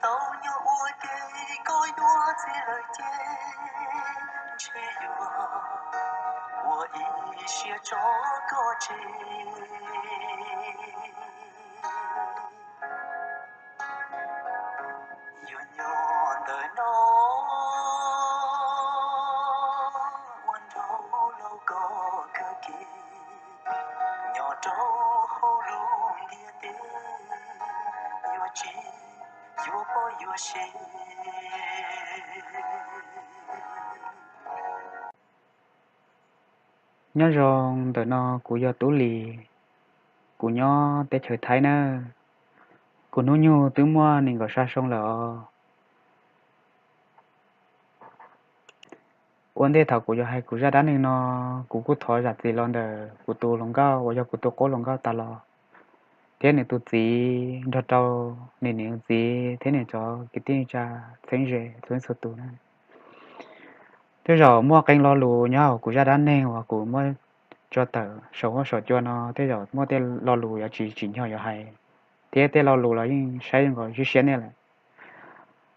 Tau nyob ua ke koj yuav txiv lawm ces ntshe yuav ua ib siab tso koj tseg. Yuav nyob ntawm no ua nraug laus koj kawg kiag, nyob rau hauv lub ntiaj teb yuav tsis yuav poj yuav sev. Nyob zoo, ntawm no kuv yog Tub Lis, kuv nyob teb chaws Thaib nawb. Kuv hnub nyoog twb muaj nees nkaum xya xyoo lawm os. Ua ntej thaum kuv yuav hais kuv zaj dab neeg no, kuv kuj thov zam txim los ntawm kuv tus hluas nkauj uas yog kuv tus qub hluas nkauj tas los, thiab nws tus txiv nrog rau nws niam txiv thiab nws cov kwv tij neej tsa txheeb ze txhua txhua tus na. Tej zaum muaj qee lo lus nyob hauv kuv zaj dab neeg uas kuv muab tso tawm saum huab saum cua no, tej zaum muaj tej lo lus yuav tsis tsim nyog yuav hais, thiab tej lo lus los yeej saib zoo nkaus sib siab nej lawm.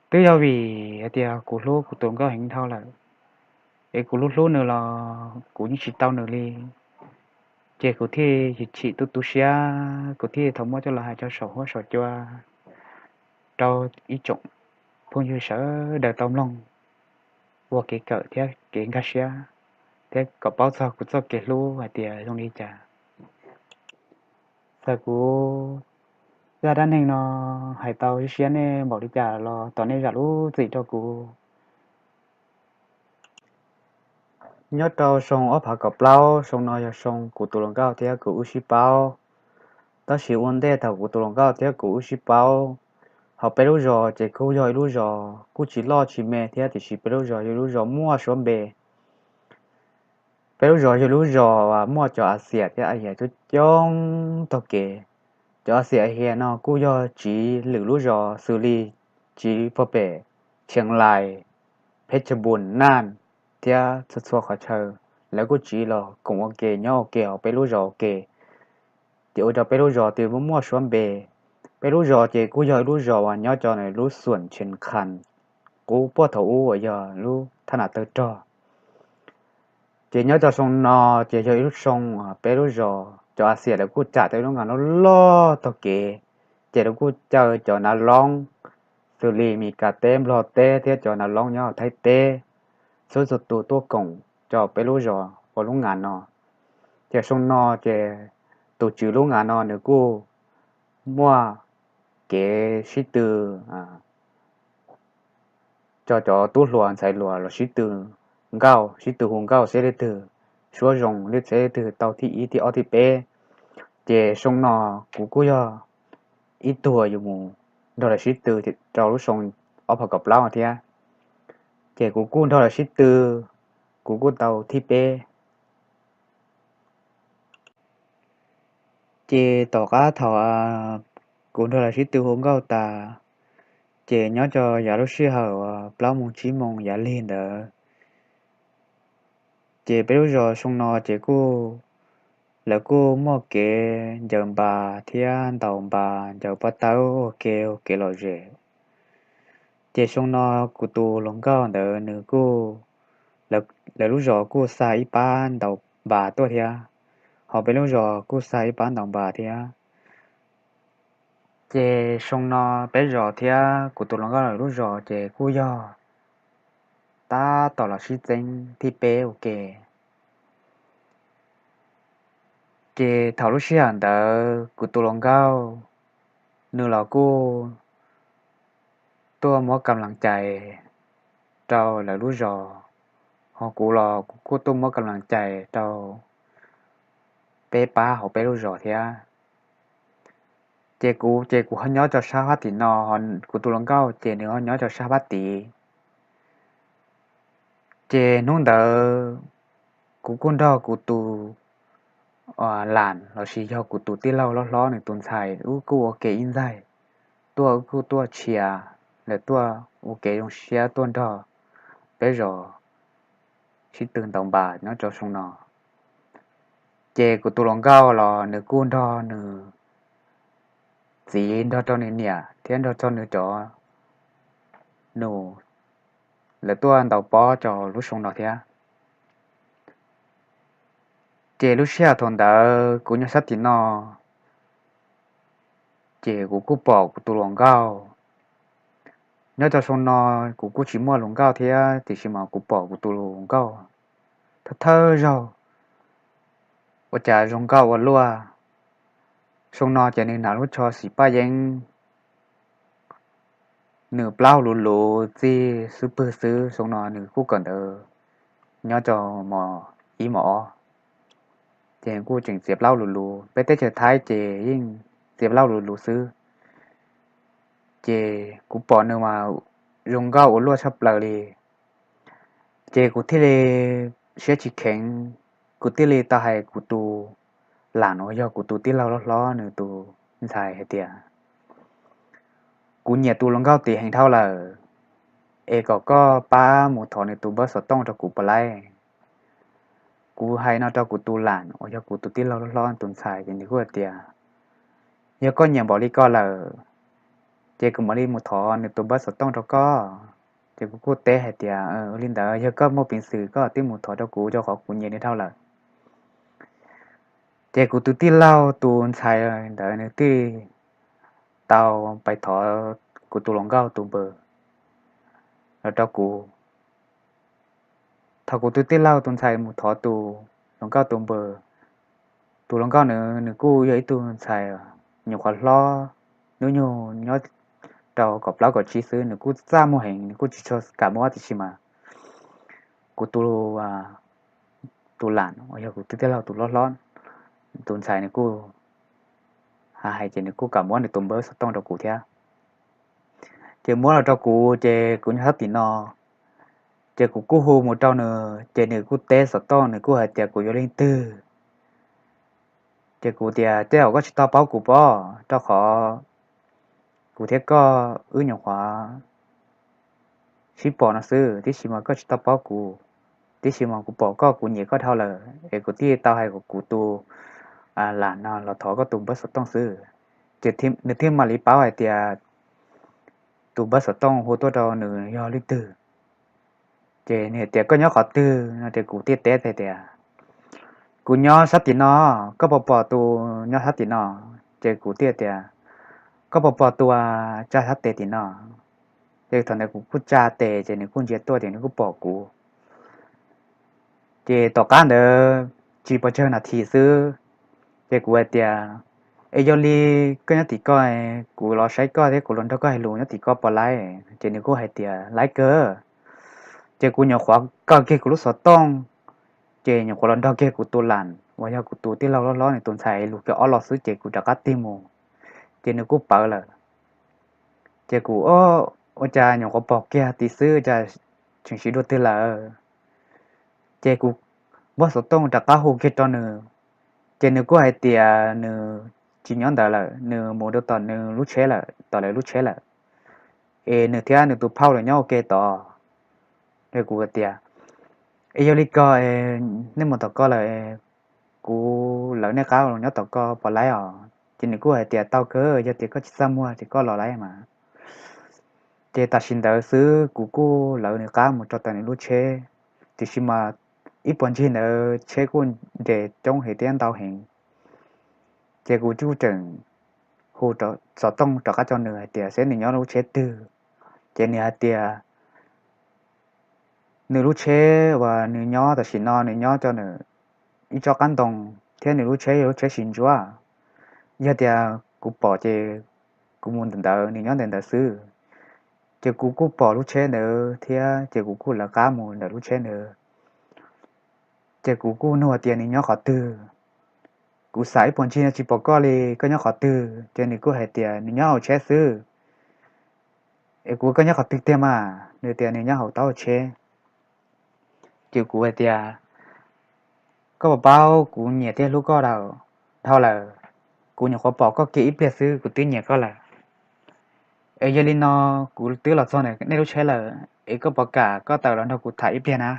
Twb yog vim hais tias kuv hlub kuv tus hluas nkauj heev dhau lawm, es kuv hlub hlub nws los kuv yeej tsis tau nws li. Ces kuv thiaj chim tu tu siab, kuv thiaj tau muab coj los hais rau saum huab saum cua rau ib tsoom phooj ywg sawv daws tau mloog ua kev kawm thiab kev nkag siab, thiab kom paub txog kuv txoj kev hlub hais tias zoo li cas. Txawm kuv zaj dab neeg no hais tau siab nej npaum li cas los thov nej zam lub txim rau kuv. Nyob rau xyoo ob phav kaum plaub, xyoo no yog xyoo kuv tus hluas nkauj thiab kuv wb sib paub. Tab sis ua ntej thaum kuv tus hluas nkauj thiab kuv wb sib paub, hauv peb lub zos ces kuj yog ib lub zos kuj tsis loj tsis me thiab, tiam sis peb lub zos yog ib lub zos muaj suab npe. Peb lub zos yog lub zos muaj cov Axias thiab Ahias coob coob taug kev. Cov Axias Ahias no kuj yog tsiv lwm lub zos xws li tsiv puag pem Tsheev Lais, Phev Cab Npum, Naj thiab txhua txhua qhov chaw, lawv kuj tsiv los koom ua ke nyob ua ke hauv peb lub zos ua ke. Ces ua rau peb lub zos tis muaj muaj suab npe. Peb lub zos ces kuj yog ib lub zos uas nyob rau lub xuam Tsheev Khas qub puag thaum ub uas yog lub thaj nam tawg rog. Ces nyob rau xyoo no ces yog ib lub xyoo peb lub zos cov Axias lawv kuj tsam tau ib lub ngam loj loj taug kev, ces lawv kuj caw cov nav loob xws li Mis Kas teb, Nplog teb thiab cov nav loob nyob Thaib teb txhua txhua tus tuaj koom rau peb lub zos ua lub ngam no. Ces xyoo no ces tus tswv lub ngam no nws kuj muaj kev sib tw rau cov tub hluas ntxhais hluas los sib tw nkauj, sib tw hu nkauj seb leej twg suab zoo, leej seb leej twg tau thib ib thib ob thib peb. Ces xyoo no kuv kuj yog ib tug yuav mus nrog lawv sib tw rau lub xyoo ob phav kaum plaub thiab. Ces kuv kuj nrog lawv sib tw, kuv kuj tau thib peb. Ces tom qab thaum kuv nrog lawv sib tw hu nkauj tas, ces nyob rau yav lub sij hawm uas plaub moos tsib moos yav lig ntawd, ces peb lub zos xyoo no ces kuj, lawv kuj muaj kev ncaws npas thiab ntaus npas, ncaws pob tawb ua ke, ua kev lom zem. Ces xyoo no kuv tus hluas nkauj ntawd nws kuj, lawv lub zos kuj xa ib pab ntaus npas tuaj thiab, ho peb lub zos kuj xa ib pab ntaus npas thiab. Ces xyoo no peb zos thiab kuv tus hluas nkauj lawv lub zos ces kuj yog tab tom los sib txeeb thib peb ua ke. Ces thaum lub sij hawm ntawd kuv tus hluas nkauj nws los kuj tuaj muab kam las cais rau lawv lub zos, ho kuv los kuv kuj tuaj muab kam las cais rau peb pab hauv peb lub zos thiab. Ces kuv ces kuv ho nyob rau sab fab tim no, ho kuv tus hluas nkauj ces nws ho nyob rau sab fab tid. Ces hnub ntawd kuv kuj nrog kuv tus lam lossis yog kuv tus tij laug hlob hlob nws tus ntxhais, wb kuj ua ke ib ntxaig tuaj, wb kuj tuaj tshiav, lawv tuaj ua kev zoo siab tuaj nrog peb zos sib tw ntaus npas nyob rau xyoo no. Ces kuv tus hluas nkauj los nws kuj nrog nws txiv, nrog rau nws niam thiab nrog rau nws cov nus lawv tuaj ntaus pob rau lub xyoo no thiab. Ces lub sij hawm thaum ntawd kuv nyob sab tim no, ces kuv kuj pom kuv tus hluas nkauj. Nyob rau xyoo no kuv kuj tsis muaj hluas nkauj thiab, tiam sis mas kuv pom kuv tus hluas nkauj thawj thawj zaug, ua cas zoo nkauj ua luaj. Xyoo no ces nws hnav lub tsho xim paj yeeb, nws plaub luv luv txij xub pwg xwb. Xyoo no nws kuj kawm ntawv nyob rau mos ib mos ob, ces kuj tseem txiav plaub luv luv. Peb teb chaws Thaib ces yeej txiav plaub luv luv xwb. Ces kuv pom nws mas zoo nkauj ua luaj tshaj plaws li. Ces kuv thiaj li siab tsis kheev, kuv thiaj li tau hais kuv tus lam uas yog kuv tus tij laug hlob hlob nws tus ntxhais hais tias, kuv nyiam tus hluas nkauj tim heev dhau lawm, es kom koj pab mus thov nws tus npawb xov tooj rau kuv puas laib. Kuv hais no rau kuv tus lam uas yog kuv tus tij laug hlob hlob tus ntxhais ces nws kuj hais tias, yog koj nyiam npaum li ko lawm, ces kuv mam li mus thov nws tus npawb xov tooj rau koj. Ces kuv kuj teb hais tias, ua li ntawd yog koj muaj peev xwm koj twb mus thov rau kuv, rau qhov kuv nyiam nws dhau lawm. Ces kuv tus tij laug tus ntxhais ntawd nws thiaj tau pais thov kuv tus hluas nkauj tus npawb los rau kuv. Thaum kuv tus tij laug tus ntxhais mus thov tus hluas nkauj tus npawb, tus hluas nkauj nws, nws kuj yog ib tug ntxhais nyuam qhuav hlob, hnub nyoog nyob rau kaum plaub kaum tsib xwb, nws kuj txaj muag heev, nws kuj tsis tshua kam muab, tiam sis mas kuv tus, tus lam uas yog kuv tus tij laug tus hlob hlob tus ntxhais nws kuj hais ces nws kuj kam muab nws tus npawb xov tooj rau kuv thiab. Ces muab los rau kuv ces kuv nyob sab tim no, ces kuv kuj hu mus rau nws ces nws kuj teb xov tooj, nws kuj hais tias kuv yog leej twg. Ces kuv tias, tej zaum koj tsis tau paub kuv pob, rau qhov kuv thiab koj wb nyuam qhuav sib pom no xwb, tiam sis mas koj tsis tau paub kuv, tiam sis mas kuv pom koj kuv nyiam koj dhau lawm es kuv thiaj tau hais kom kuv tus lam no los thov koj tus npawb xov tooj xwb. Ces nws thiaj mam li paub hais tias tus npawb xov tooj hu tuaj rau nws yog leej twg. Ces nws hais tias koj nyob qhov twg no ces kuv thiaj teb hais tias kuv nyob sab tim no, koj puas pom tus nyob sab tim no? Ces kuv thiaj tias koj puas pom tus tsa sab tes tim no? Ces thaum ntawd kuv kuj tsa tes ces nws kuj ntsia tuaj ces nws kuj pom kuv. Ces tom qab ntawd tsis pos tsawg nas this xwb, ces kuv hais tias, es yog li koj nyob tim ko, kuv los saib koj thiab kuv los nrog koj hais lus nyob tim ko puas laib? Ces nws kuj hais tias laib kawg. Ces kuv nyuam qhuav kaw kiag kuv lub xov tooj, ces nyuam qhuav los nrog kiag kuv tus lam uas yog kuv tus tij laug hlob hlob nws tus ntxhais hais lus kiag ob los xwb ces kuv rov qab tig mus, ces nws kuj pawv lawm. Ces kuv, ua cas nyuam qhuav pom kiag tim xwb cas tseem siv dua twg lawm? Ces kuv muab xov tooj rov qab hu kiag rau nws, ces nws kuj hais tias nws tsis nyob ntawd lawm, nws mus rau tom nws lub tsheb lawm, tom lawv lub tsheb lawm, es nws thiab nws tus phauj lawv nyob ua ke tod. Ces kuv hais tias, es yog li ko, nej mus tom ko lawm, kuv lawv nej qab los nyob tom ko puas laib os? Ces nws kuj hais tias tau kawg, yog tias koj tsis txaj muag ces koj los laib mas. Ces tam sim ntawd xwb kuv kuj lawv nws qab mus rau tom nws lub tsheb, tiam sis mas ib puag ncig ntawd tsheb kuj nres coob heev thiab ntau heev. Ces kuv kuj tseem hu xov tooj rov qab rau nws hais tias saib nws nyob lub tsheb twg. Ces nws hais tias nws lub tsheb uas nws nyob tam sim no nws nyob rau ntawm ib tsob qab ntoo, thiab nws lub tsheb yog lub tsheb siv ntsuab. Yog tias kuv pom ces kuv mus ntawm ntawd, nws nyob ntawm ntawd xwb. Ces kuv kuj pom lub tsheb ntawd thiab ces kuv kuj lawv qab mus ntawm lub tsheb ntawd. Ces kuv kuj nug tias nws nyob qhov twg. Kuv xam ib puag ncig no tsis pom koj li, koj nyob qhov twg? Ces nws kuj hais tias nws nyob hauv tsheb xwb. Es kuv, koj nyob qhov twg tiag mas? Nws tias nws nyob hauv taub hau tsheb. Ces kuv hais tias koj puas paub kuv nyiam thiab hlub koj dhau lawm, kuv nyuam qhuav pom koj kiag ib pliag xwb kuv twb nyiam koj lawm. Es yog li no kuv twb los txog nej lub tsheb lawm, es koj puas kam koj tawm los nrog kuv tham ib pliag na?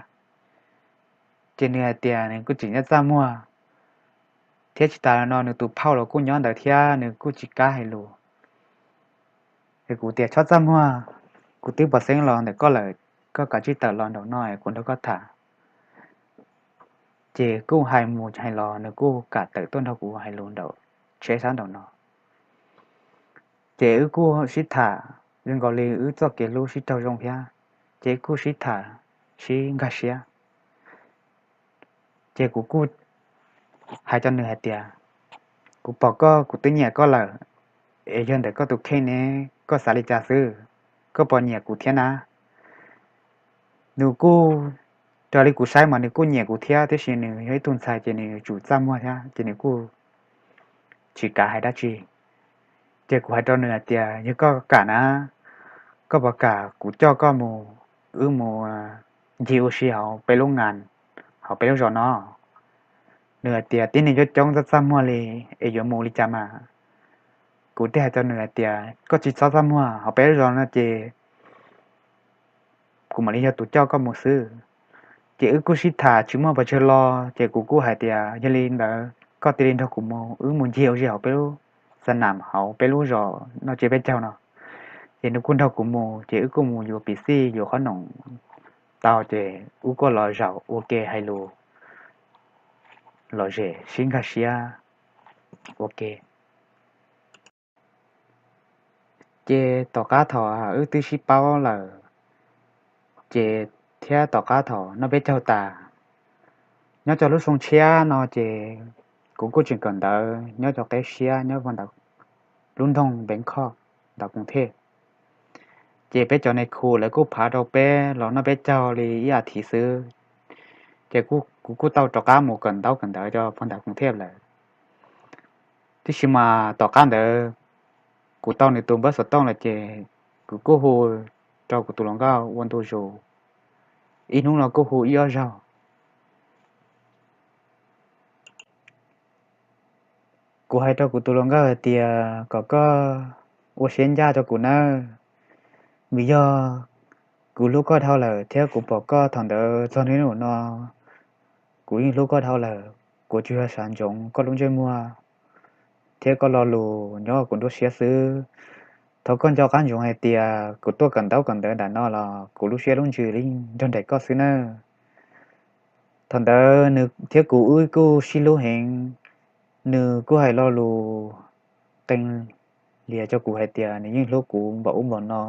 Ces nws hais tias nws kuj tseem nyob txaj muag, thiab tsis tas li no nws tus phauj los kuj nyob ntawd thiab nws kuj tsis kam hais lus. Es kuv tias txhob txaj muag, Kuv twb pom xeeb los ntawm koj lawm, koj kav tsij tawm los nraum no kuv nrog koj tham. Ces kuj hais mus hais los nws kuj kam tawm tuaj nrog kuv hais lus nraum tsheb sab nraum no. Ces wb kuj sib tham, zoo nkaus li wb txoj kev hlub sib raug zoo thiab, ces wb kuj sib tham sib nkag siab. Ces kuv kuj hais rau nws hais tias, kuv pom koj kuv twb nyiam koj lawm, es yog ntawm koj tus kheej ne, koj xav li cas xwb, koj puas nyiam kuv thiab na? Nws kuj, raws li kuv saib mas nws kuj nyiam kuv thiab, tiam sis nws yog ib tug ntxhais ces nws yuav tsum txaj muag thiab ces nws kuj tsis kav hais dab tsi. Ces kuv hais rau nws hais tias yog koj kam na, koj puas kam kuv coj koj mus, wb mus ncig ua si hauv peb lub ngas, hauv peb lub zos no? Nws hais tias tib neeg coob coob txaj txaj muag li, es yuav mus li cas mas? Kuv thiaj hais rau nws hais tias koj tsis txhob txaj muag, hauv peb lub zos no ces kuv mam li yog tus coj koj mus xwb. Ces wb kuj sib tham tsis muaj pes tsawg los ces kuv kuj hais tias yog li ntawd koj cia li nrog kuv mus, wb mus ncig ua si hauv peb lub xa nam hauv peb lub zos no tsev peb caug no. Ces nws kuj nrog kuv mus ces wb kuj mus yuav piv xij yuav qhob noom tau ces wb kuj los zaum ua ke hais lus lom zem sib nkag siab ua ke. Ces tom qab thaum wb twb sib paub lawm, ces thiab tom qab thaum noj peb caug tas, nyob rau lub xyoo tshiab no ces kuv kuj tseem kawm ntawv nyob rau qeb siab nyob puag ntawm lub nroog Npeev Khoj ntawm Koos Thej. Ces peb cov nais khu lawv kuj phav rau peb los noj peb caug li ib as thiv xwb. Ces kuv kuj tau rov qab mus kawm ntaub kawm ntawv rau puag ntawm Koos Thej lawm. Tiam sis mas tom qab ntawd kuv tau nws tus npawb xov tooj lawm ces kuv kuj hu rau kuv tus hluas nkauj ua ntu zus, ib hnub no kuj hu ib ob zaug. Kuv hais rau kuv tus hluas nkauj hais tias kom koj ua siab ncaj rau kuv nawb, vim yog kuv hlub koj dhau lawm thiab kuv pom koj thaum ntawd txog niaj hnub no, kuv yeej hlub koj dhau lawm, kuv tsuas yog xav ntsoov koj lub ntsej muag thiab koj lo lus nyob kuv nruab siab xwb. Thov koj nco qab ntsoov hais tias kuv tuaj kawm ntaub kawm ntawv nram no los kuv lub siab lub ntsws yeej nrog nraim koj xwb nawb. Thaum ntawd nws thiab kuv wb kuj sib hlub heev, nws kuj hais lo lus qee lias rau kuv hais tias nws yeej hlub kuv npaum ub npaum no,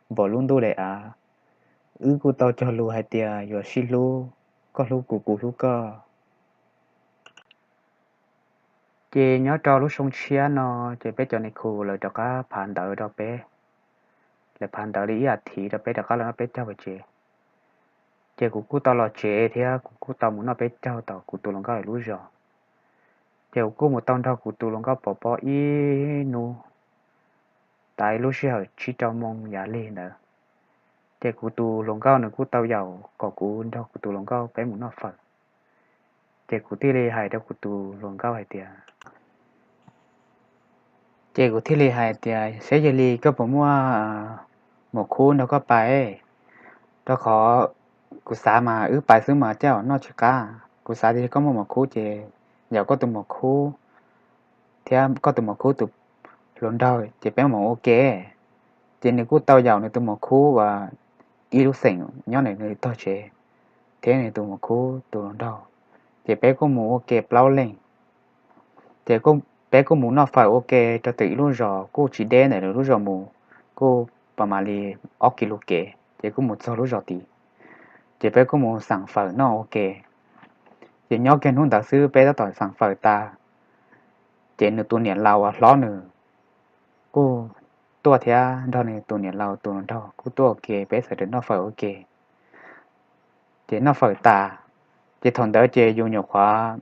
npaum lub ntuj daim av. Wb kuj tau cog lus hais tias yuav sib hlub, koj hlub kuv kuv hlub koj. Ces nyob rau lub xyoo tshiab no ces peb cov nais khu lawv rov qab phav ntawv rau peb, lawv phav ntawv li ib as thiv rau peb rov qab los noj peb caug pem tsev. Ces kuv kuj tau los tsev thiab kuv kuj tau mus noj peb caug tom kuv tus hluas nkauj lawv lub zos. Ces kuv kuj mus tau nrog kuv tus hluas nkauj pov pob ib hnub, tas ib lub sij hawm tsib rau moo yav lig ntawd. Ces kuv tus hluas nkauj nws kuj tau yaum kom kuv nrog kuv tus hluas nkauj peb mus noj fawm. Ces kuv thiaj li hais rau kuv tus hluas nkauj hais tias, ces kuv thiaj li hais tias saib yog li koj puas muaj maum khub nrog koj pais, rau qhov kuv xav mas wb pais xwb mas tej zaum noj tsis qab. Kuv xav tias yog koj muaj maum khub ces yaum koj tus maum khub thiab koj tus maum khub tus hluas nraug ces peb mus ua ke. Ces nws kuj tau yaum nws tus maum khub uas ib lub xeem nyob ntawm nws tog tsev thiab nws tus maum khub tus hluas nraug, ces peb kuj mus ua ke plaub leeg. Ces peb kuj mus noj fawm ua ke rau tom ib lub zos kuj tsis deb ntawm lawv lub zos mus, kuj pas mam li ob kis lus kev ces kuj mus txog lub zos tid. Ces peb kuj mus xeem fawm noj ua ke. Ces nyob kiag hnub ntawd xwb peb tab tom xeem fawm tas, ces nws tus niam laus uas hlob nws kuj tuaj thiab nrog nws tus niam laus tus hluas nraug kuj tuaj ua ke, peb sawv daws noj fawm ua ke. Ces noj fawm tas, ces thaum ntawd ces yus nyuam qhuav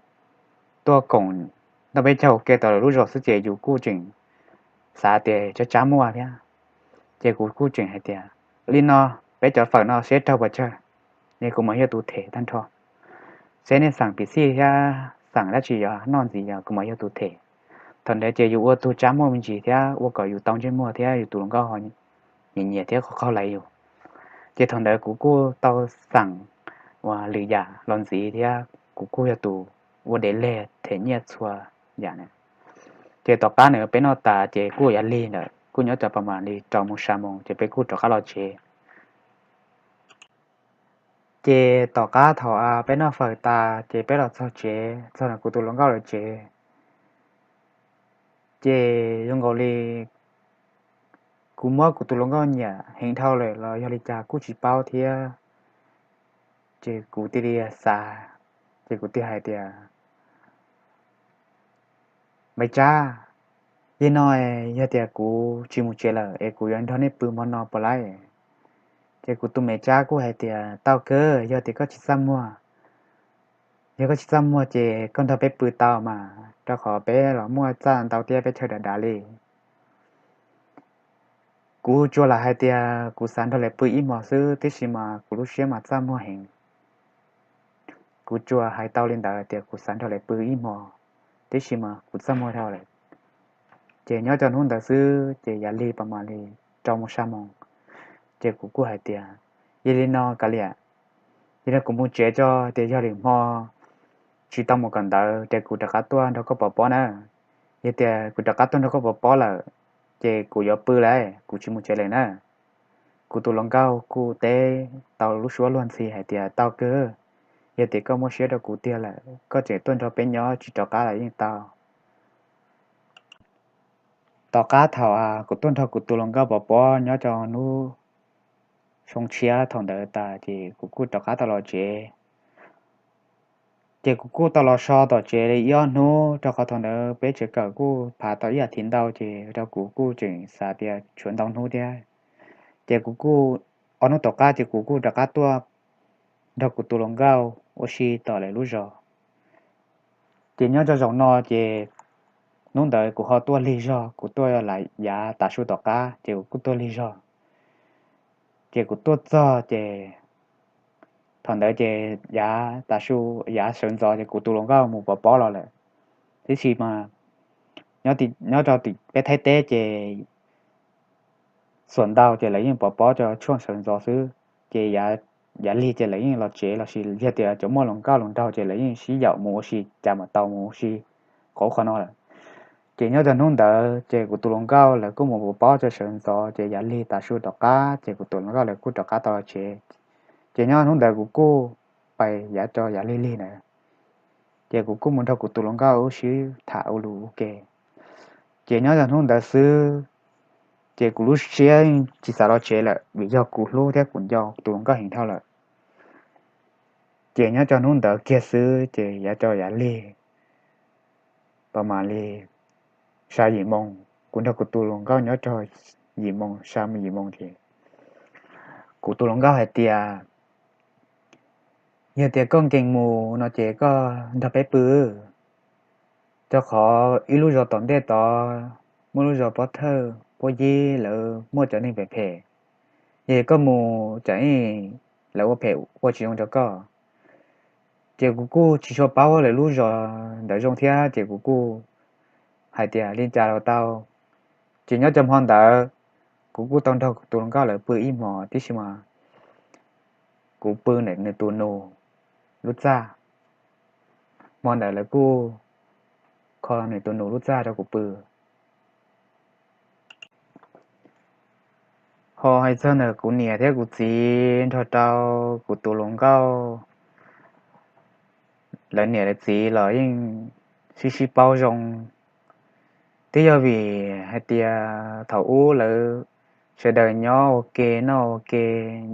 tuaj koom noj peb caug ua ke tau lawv lub zos xwb ces yus kuj tseem xav tias tsab tsab muaj thiab. Ces kuv kuj tseem hais tias li no, peb cov fawm no seb raug puas tsawg, es kuv mam yog tus them tag nrho. Seb nej xeem piv xij thiab xeem dab tsi yog noj ntxiv yog kuv mam yog tus them. Thaum ntawd ces yus ua tug tsab muaj me ntsis thiab ua kom yus tau ntsej muag thiab yus tus hluas nkauj ho nyiam nyiam thiab qaug qaug lawv yus. Ces thaum ntawd kuv kuj tau xeem uas lwm yam los ntxiv thiab kuv kuj yog tus ua dev leg them nyiaj txhua yam na. Ces tom qab ntawd peb noj tas ces kuj yav lig ntawd, kuj nyob tau pab mam li rau moos sa moos ces peb kuj rov qab los tsev. Ces tom qab thaum peb noj fawm tas ces peb los txog tsev, txog ntawm kuv tus hluas nkauj lawv tsev. Ces zoo nkaus li kuv muab kuv tus hluas nkauj nyiam heev dhau lawm los yog li cas kuj tsis paub thiab. Ces kuv thiaj li xav, ces kuv thiaj hais tias, Maiv Tsab, yog no, yog tias kuv tsis mus tsev lawm es kuv yuav nrog nej pw hmo no puas laib? Ces kuv tus Maiv Tsab kuj hais tias, Tau kawg, yog tias koj tsis txaj muag, yog koj tsis txaj muag ces koj nrog peb pw tau mas, rau qhov peb los muaj txaj ntau thiab peb chaw dav dav li. Kuv tsuas lam hais tias kuv xav nrog lawv pw ib hmos xwb, tiam sis mas kuv lub siab mas txaj muag heev. Kuv tsuas hais tau li ntawd tias kuv xav nrog lawv pw ib hmos, tiam sis mas kuv txaj muag dhau lawm. Ces nyob rau hnub ntawd xwb ces yav lig pab mam li rau moos sa moos, ces kuv kuj hais tias, Yog li no kav liam, yog li no kuv mus tsev tso, tias yog lwm hmo tsis tau mus kawm ntawv ces kuv rov qab tuaj nrog koj pov pob na. Yog tias kuv rov qab tuaj nrog koj pov pob lawm ces kuv yuav pw lawm, kuv tsis mus tsev lawm na. Kuv tus hluas nkauj kuj teb tau lub suab luag ntxhi hais tias, Tau kawg, yog tias koj muaj siab rau kuv tiag lawm koj tseem tuaj nrog peb nyob tsis rov qab los yeej tau. Tom qab thaum kuv tuaj nrog kuv tus hluas nkauj pov pob nyob rau hnub xyoo tshiab thaum ntawd tas ces kuv kuj rov qab tau los tsev. Ces kuv kuj tau los so tom tsev li ib ob hnub, rau qhov thaum ntawd peb tsev kawm kuj phav tau ib as thiv ntau ces rau kuv kuj tseem xav tias tshuav ntau hnub thiab. Ces kuv kuj, ob hnub tom qab ces kuv kuj rov qab tuaj nrog kuv tus hluas nkauj ua si tom lawv lub zos. Ces nyob rau zaum no ces hnub ntawd kuv ho tuaj lig zog, kuv tuaj lam yav tav su tom qab ces kuv kuj tuaj lig zog. Ces kuv tuaj txog ces thaum ntawd ces yav tav su, yav sawv ntxov ces kuv tus hluas nkauj mus pov pob los lawm. Tiam sis mas nyob rau tim peb Thaib teb ces xuam ntau ces lawv yeej pov pob rau tshuaj sawv ntxov xwb. Ces yav lig ces lawv yeej los tsev los sis yog tias cov muaj hluas nkauj hluas nraug ces lawv yeej sib yaum mus ua si, cas mam tau mus ua si qhov ub qhov no lawm. Ces nyob rau hnub ntawd ces kuv tus hluas nkauj lawv kuj mus pov pob rau sawv ntxov ces yav lig tav su tom qab ces kuv tus hluas nkauj lawv kuj rov qab tau los tsev. Ces nyob hnub ntawd kuv kuj pais yav rau yav lig lig ntawd, ces kuv kuj mus nrog kuv tus hluas nkauj wb sib tham ua luv ua ke. Ces nyob rau hnub ntawd xwb ces kuv lub siab tsis xav los tsev lawm vim yog kuv hlub thiab kuv nco tus hluas nkauj heev dhau lawm. Ces nyob rau hnub ntawd kiag xwb ces yav rau yav lig pab mam li sa yim moo, kuv nrog kuv tus hluas nkauj nyob rau yim moo, sa yim moo ces kuv tus hluas nkauj hais tias, Yog tias koj nkees mus no ces koj nrog peb pw, rau qhov ib lub zos tom ntej tod muaj lub zos Pob Thawj Pob Yib lawv muaj cov neeg phem phem, yog koj mus tsam ib lawv ua phem ua tsis zoo rau koj. Ces kuv kuj tsis tshua paub lawv lub zos ntawd zoo thiab ces kuv kuj hais tias li cas los tau. Ces nyob rau hmo ntawd kuv kuj tau nrog kuv tus hluas nkauj lawv pw ib hmos tib si mas kuv pw ntawm nws tus nus lub txaj. Hmo ntawd lawv kuj kho nws tus nus lub txaj rau kuv pw. Ho hais txog ntawm kuv niam thiab kuv txiv nrog rau kuv tus hluas nkauj, lawv niam lawv txiv los yeej sib sib paub zoo. Twb yog vim hais tias thaum ub lawv sawv daws nyob ua ke noj ua ke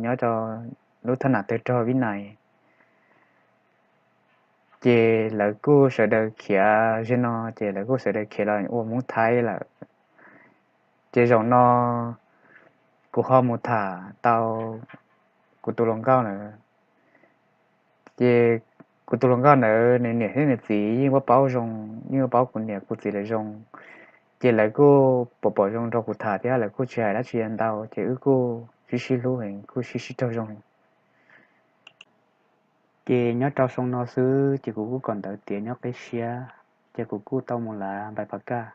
nyob rau lub thaj nam tawg rog Vib Nais, ces lawv kuj sawv daws khiav ze no, ces lawv kuj sawv daws khiav los ua Hmoob Thaib lawm. Ces zaum no kuv ho mus tham tau kuv tus hluas nkauj ntawd. Ces kuv tus hluas nkauj ntawd nws niam thiab nws txiv yeej paub paub zoo, yeej paub kuv niam kuv txiv lawv zoo. Ces lawv kuj pom pom zoo nrog kuv tham thiab lawv kuj tsis hais dab tsi ntau, ces wb kuj sib sib hlub heev, kuj sib sib raug zoo. Ces nyob rau xyoo no xwb ces kuv kuj kawm ntawv tiav nyob qib siab, ces kuv kuj tau mus lav npais pab kaj.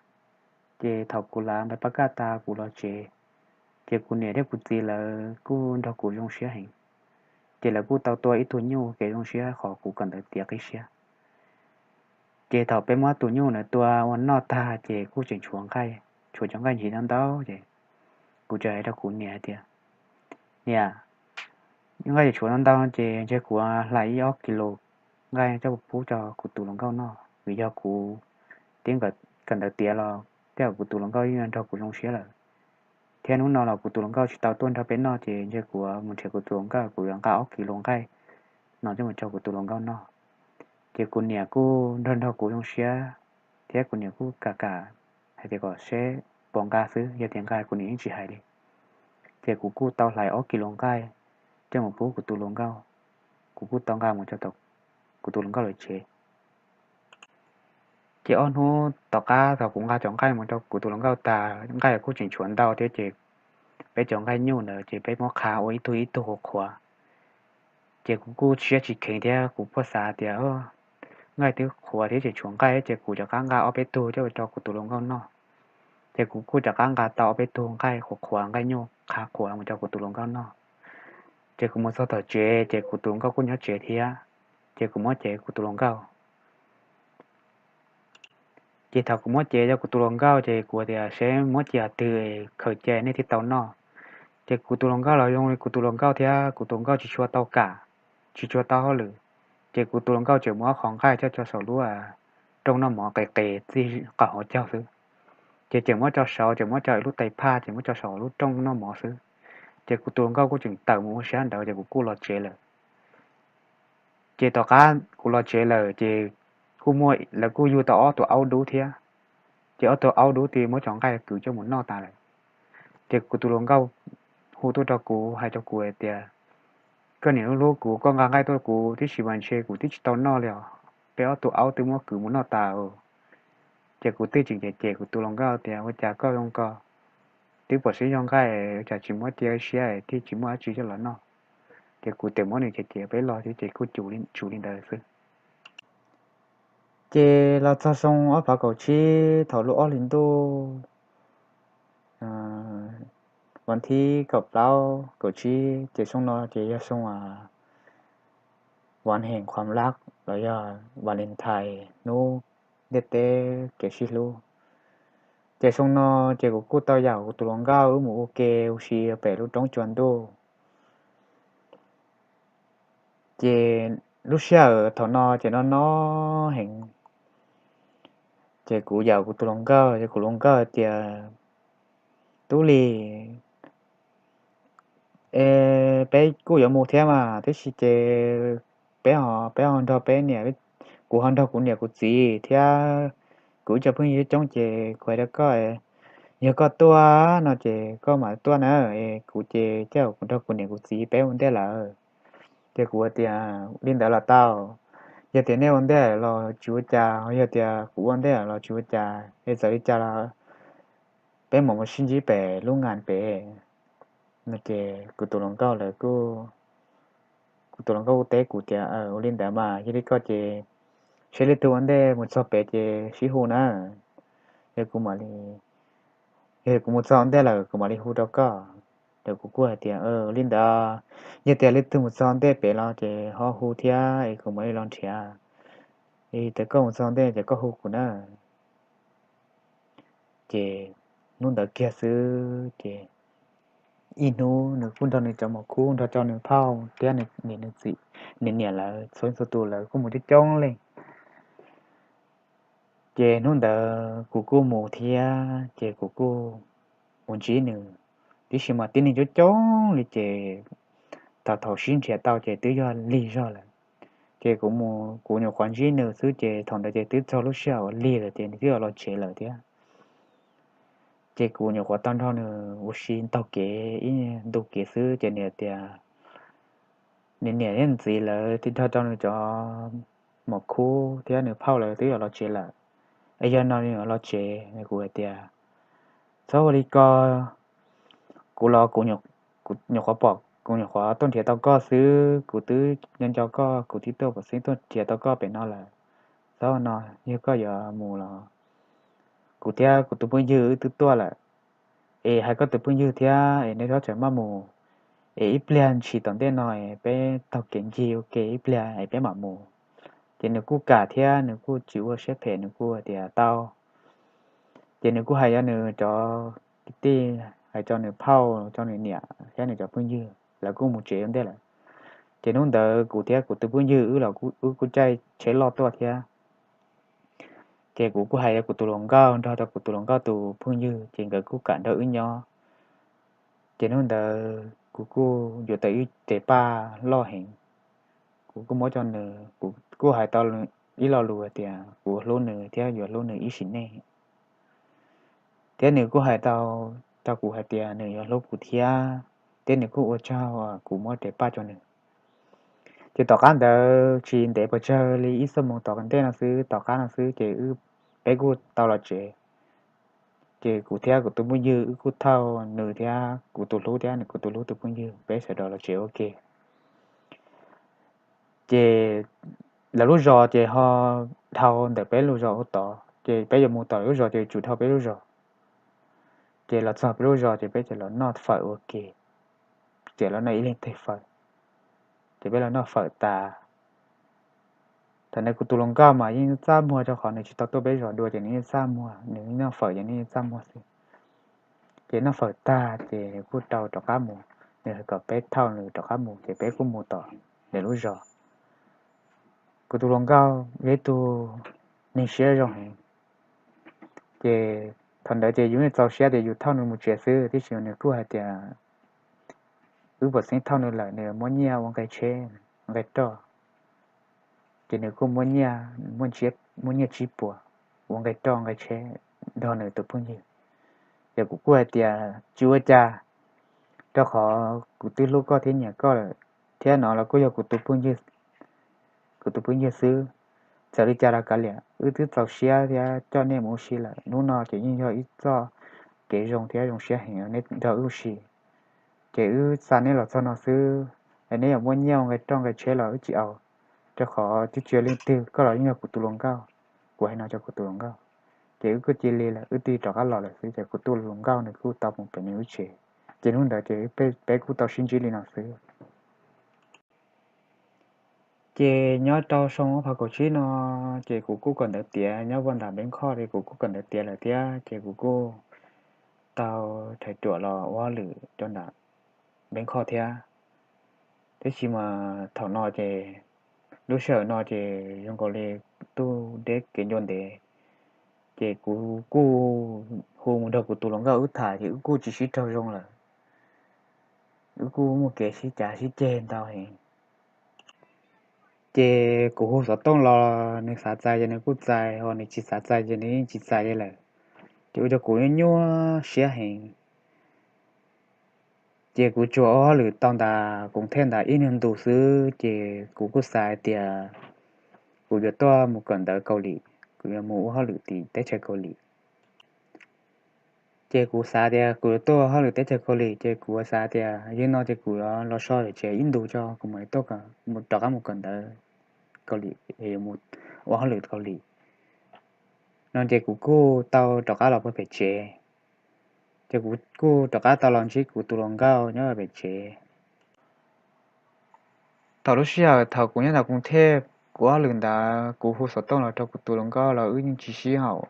Ces thaum kuv lav npais pab kaj tas kuv los tsev, ces kuv niam thiab kuv txiv lawv kuj nrog kuv zoo siab heev. Ces lawv kuj tau tua ib tug nyuj kev zoo siab qhov kuv kawm ntawv tiav qib siab. Ces thaum peb muab tus nyuj ntawd tua ua noj tag ces kuj tseem tshuav nqaij, tshuav cov nqaij ntsis ntau ntau ces Kuv txawm hais rau kuv niam hais tias, niam, nqaij yuav tshuav ntau ntau ces ntshe kuv hlais ib ob kis lus nqaij coj pub rau kuv tus hluas nkauj noj, vim yog kuv twb kawm ntawv tiav los tej zaum kuv tus hluas nkauj yeej nrog kuv zoo siab lawm, thiab hnub no los kuv tus hluas nkauj tsis tau tuaj nrog peb noj ces ntshe kuv mus nrhiav kuv tus hluas nkauj kuv yuav nqa ob kis lus nqaij no coj mus rau kuv tus hluas nkauj noj. Ces kuv niam kuj nrog nrog kuv zoo siab, thiab kuv niam kuj kam kam hais tias kom seb puas nqa xwb, yog tias nqa kuv niam yeej tsis hais li. Ces kuv kuj tau hlais ob kis lus nqaij coj mus pub kuv tus hluas nkauj, kuv kuj tau nqa mus rau kuv tus hluas nkauj lawv tsev. Ces ob hnub tom qab thaum kuv nqa cov nqaij mus rau kuv tus hluas nkauj tag, nqaij kuj tseem tshuav ntau thiab ces peb cov nqaij nyuj ntawd ces peb muab qhav ua ib tug ib tug qhuav qhuav. Ces kuv kuj siab tsis kheev thiab kuv puag xav tias nqaij twb qhuav thiab tseem tshuav nqaij ces kuv rov qab nqa ob peb tug coj mus rau kuv tus hluas nkauj noj. Ces kuv kuj rov qab nqa tau ob peb tug nqaij qhuav qhuav, nqaij nyuj qhav qhuav mus rau kuv tus hluas nkauj noj. Ces kuv mus txog tom tsev ces kuv tus hluas nkauj kuj nyob tsev thiab, ces kuv muab cev kuv tus hluas nkauj. Ces thaum kuv muab cev rau kuv tus hluas nkauj ces kuv tias seb muab cev qhov twg khaws cia nej thiaj tau noj. Ces kuv tus hluas nkauj los zoo li kuv tus hluas nkauj thiab kuv tus hluas nkauj tsis tshua tau kam, tsis tshua tau hauj lwm. Ces kuv tus hluas nkauj tseem muab qhov nqaij coj tso saum lub rooj noj mov qis qis txij qab hauv caug xwb. Ces tseem muab tso saud, tseem muab tso lub tais phaj, tseem muab tso saum lub rooj noj mov xwb. Ces kuv tus hluas nkauj kuj tseem tawm mus ua siab ntawd ces kuv kuj los tsev lawm. Ces tom qab kuv los tsev lawm ces kuj muaj, lawv kuj yug tau ob tug aub dub thiab. Ces ob tug aub dub twb muab cov nqaij kwv coj mus noj tas lawm. Ces kuv tus hluas nkauj hu tuaj rau kuv hais rau kuv hais tias, koj niam hlub hlub kuv, koj nqa nqaij tuaj kuv tib si mas ntshe kuv twb tsis tau noj li os, peb ob tug aub twb muab kwv mus noj tas. Ces kuv twb tseem cem cem kuv tus hluas nkauj tias ua cas koj zoo ko, twb pom sib zog nqaij ua cas tsis muab cia siab thiaj tsis muaj dab tsi coj los noj. Ces kuv tseem muab nws cem cem peb los thiab ces kuj tsum li ntawd xwb. Ces los txog xyoo ob phav kaum tsib thaum lub ob hlis ntuj, vas thib kaum plaub kaum tsib ces xyoo no ces yog xyoo vas heem qhuam lab los yog Valentine, hnub ntiaj teb kev sib hlub. Ces xyoo no ces kuv kuj tau yaum kuv tus hluas nkauj wb mus ua ke ua si pem lub roob tsua ntuj. Ces lub sij hawm thaum no ces no no heev, ces kuv yaum kuv tus hluas nkauj ces kuv hluas nkauj tias, tub Lis, peb kuj yuav mus thiab mas, tab sis ces peb, peb ho nrog peb niam, kuv ho nrog kuv niam kuv txiv thiab kuv ib co phooj ywg coob ces kuv hais rau koj, yog koj tuaj no ces koj mam tuaj na, kuv ces kuv nrog kuv niam kuv txiv peb ua ntej lawm. Ces kuv tias li ntawd los tau, yog tias nej ua ntej los tsis ua cas, yog tias kuv ua ntej los tsis ua cas, es txawm li cas los peb mam mus sib ntsib pem lub ngas pem no. Ces kuv tus hluas nkauj lawv kuj, kuv tus hluas nkauj kuj teb kuv tias ua li ntawd mas yog li koj ces seb leej twg ua ntej mus txog pem ces sib hu na, yog kuv mam li, yog kuv mus txog ua ntej lawm kuv mam li hu rau koj. Ces kuv kuj hais tias li ntawd, yog tias leej twg mus txog ua ntej pem los ces ho hu thiab es kuv mam li los nrhiav, es tias koj mus txog ua ntej ces koj hu kuv na. Ces hnub ntawd kiag xwb ces ib hnub nws kuj nrog nws cov mos khub, nrog rau nws phauj thiab nws niam nws txiv, nws niam lawv txhua txhua tus lawv kuj mus coob coob li. Ces hnub ntawd kuv kuj mus thiab ces kuv kuj mus ntsib nws, tiam sis mas tib neeg coob coob li ces thaum thaum sib nrhiav tau ces twb yog lig zog lawm. Ces kuv mus kuv nyuam qhuav ntsib nws xwb ces thaum ntawd ces twb txog lub sij hawm uas lig lawm ces nws twb los tsev lawm thiab. Ces kuv nyuam qhuav tau nrog nws ua si ntaug kev ib ntu kev xwb ces nws tias nws niam thiab nws txiv lawv twb nrog rau nws cov mos khub thiab nws phauj lawv twb los tsev lawm, es yog no nws los tsev. Kuv hais tias txhob ua li ko, kuv los kuv nyuam qhuav pom, kuv nyuam qhuav tuaj nrhiav tau koj xwb, kuv twb nco nco koj, kuv twb tuaj pom xeeb tuaj nrhiav tau koj pem no lawm. Txhob no, yog koj yuav mus los kuv thiab kuv tus phooj ywg wb twb tuaj lawm. Es hais koj tus phooj ywg thiab es nej txhob tseem maj mus, es ib pliag ntshis tom ntej no es peb taug kev ncig ua ke ib pliag es peb mam mus. Ces nws kuj kam thiab nws kuj tsis ua siab phem, nws kuj tias tau. Ces nws kuj hais rau nws cov kwv tij hais rau nws phauj, rau nws niam thiab nws cov phooj ywg, lawv kuj mus tsev ua ntej lawm. Ces hnub ntawd kuv thiab kuv tus phooj ywg wb los wb kuj caij tsheb loj tuaj thiab. Ces kuv kuj hais rau kuv tus hluas nkauj nrog rau kuv tus hluas nkauj tus phooj ywg, ces nkawd kuj kam nrog wb nyob. Ces hnub ntawd kuv kuj yuav tau ib tes paj loj heev, kuv kuj muab rau nws. Kuv kuj hais tau ib lo lus hais tias kuv hlub nws thiab yuav hlub nws ib sim neej. Thiab nws kuj hais tau rau kuv hais tias nws yuav hlub kuv thiab, thiab nws kuj ua tsaug kuv muab tes paj rau nws. Ces tom qab ntawd tsis ntev pes tsawg li ib xuab moos tom ntej no xwb, tom qab no xwb ces wb, peb kuj tau los tsev. Ces kuv thiab kuv tus phooj ywg wb kuj thauj nws thiab kuv tus hlub thiab nws kuv tus hlub tus phooj ywg, peb sawv daws los tsev ua ke. Ces lawv lub zos ces ho dhau ntawm peb lub zos ua tod, ces peb yuav mus tom lawv lub zos ces tsum dhau peb lub zos. Ces los txog peb lub zos ces peb ces los noj fawm ua ke, ces los noj ib leeg teg fawm. Ces peb los noj fawm tas, thaum ntawd kuv tus hluas nkauj mas yeej txaj muag rau qhov nws tsis tau tuaj peb zos dua ces nws yeej txaj muag, nws noj fawm ces nws yeej txaj muag xwb. Ces noj fawm tag ces kuj tau rov qab mus, nws hais kom peb thauj nws rov qab mus ces peb kuj mus tom nws lub zos. Kuv tus hluas nkauj yog ib tug neeg siab zoo heev, ces thaum ntawd ces yus yeej txaus siab tias yus thauj nws mus tsev xwb, tiam sis nws kuj hais tias wb puas xeeb thauj nws lawm nws muab nyiaj ua nqe tsheb, nqe roj. Ces nws kuj muab nyiaj, muab nyiaj tsib puas ua nqe roj nqe tsheb nrog nws tus phooj ywg. Ces kuv kuj hais tias tsis ua cas, rau qhov kuv twb hlub koj thiab nyiam koj lawm, thiab no los kuj yog kuv tus phooj ywg, kuv tus phooj ywg xwb. Txawm li cas los kav liam, wb twb txaus siab thiab coj nej mus ua si lawm, hnub no ces yeej yog ib txoj kev zoo thiab zoo siab heev nrog wb ua si. Ces wb xa neb los txog no xwb, es neb yuav muab nyiaj ua nqe roj nqe tsheb los wb tsis au, rau qhov twb tsis yog leej twg, koj los yeej yog kuv tus hluas nkauj. Kuv hais no rau kuv tus hluas nkauj, ces wb kuj cia li lawm, wb tig rov qab los lawm xwb, ces kuv tus hluas nkauj nws kuj tau mus pem nws lub tsev. Ces hnub ntawd ces peb kuj tau sib ntsib li no xwb. Ces nyob rau xyoo ob phav kaum tsib no, ces kuv kuj kawm ntawv tiav nyob vaj ntam Npeb Khoj, ces kuv kuj kawm ntawv tiav lawm thiab, ces kuv kuj tau rhais ruam los ua hauj lwm rau nram Npeb Khoj thiab. Tiam sis mas thaum no ces lub sij hawm no ces zoo nkaus li ntuj deb kev ncua ntev, ces kuv kuj hu mus nrog kuv tus hluas nkauj wb tham ces wb kuj tsis sib raug zoo lawm. Wb kuj muaj kev sib cav sib ceg ntau heev. Ces kuv hu xov tooj los nws xav txais ces nws kuj txais, ho nws tsis xav txais ces nws yeej tsis txais li lawm. Ces ua rau kuv nyuaj siab heev. Ces kuv tsuas ua hauj lwm tau ntawm Koos Thej ntawm ib nyuag ntu xwb, ces kuv kuj xav hais tias kuv yuav tuaj mus kawm ntawv Kaus Lim, kuv yuav mus ua hauj lwm tim teb chaws Kaus Lim. Ces kuv xav tias kuv yuav tuaj ua hauj lwm teb chaws Kaus Lim, ces kuv xav tias yog no ces kuv yuav los so tsev ib ntus tso, kuv mam li tuaj, rov qab mus kawm ntawv Kaus Lim, ua hauj lwm Kaus Lim no. Ces kuv kuj tau rov qab los pem tsev, ces kuv kuj rov qab tau los ntsib kuv tus hluas nkauj nyob pem tsev. Thaum lub sij hawm thaum kuv nyob nram Koos Thej, kuv ua hauj lwm ntawd kuv hu xov tooj los rau kuv tus hluas nkauj los wb yeej tsis sib haum,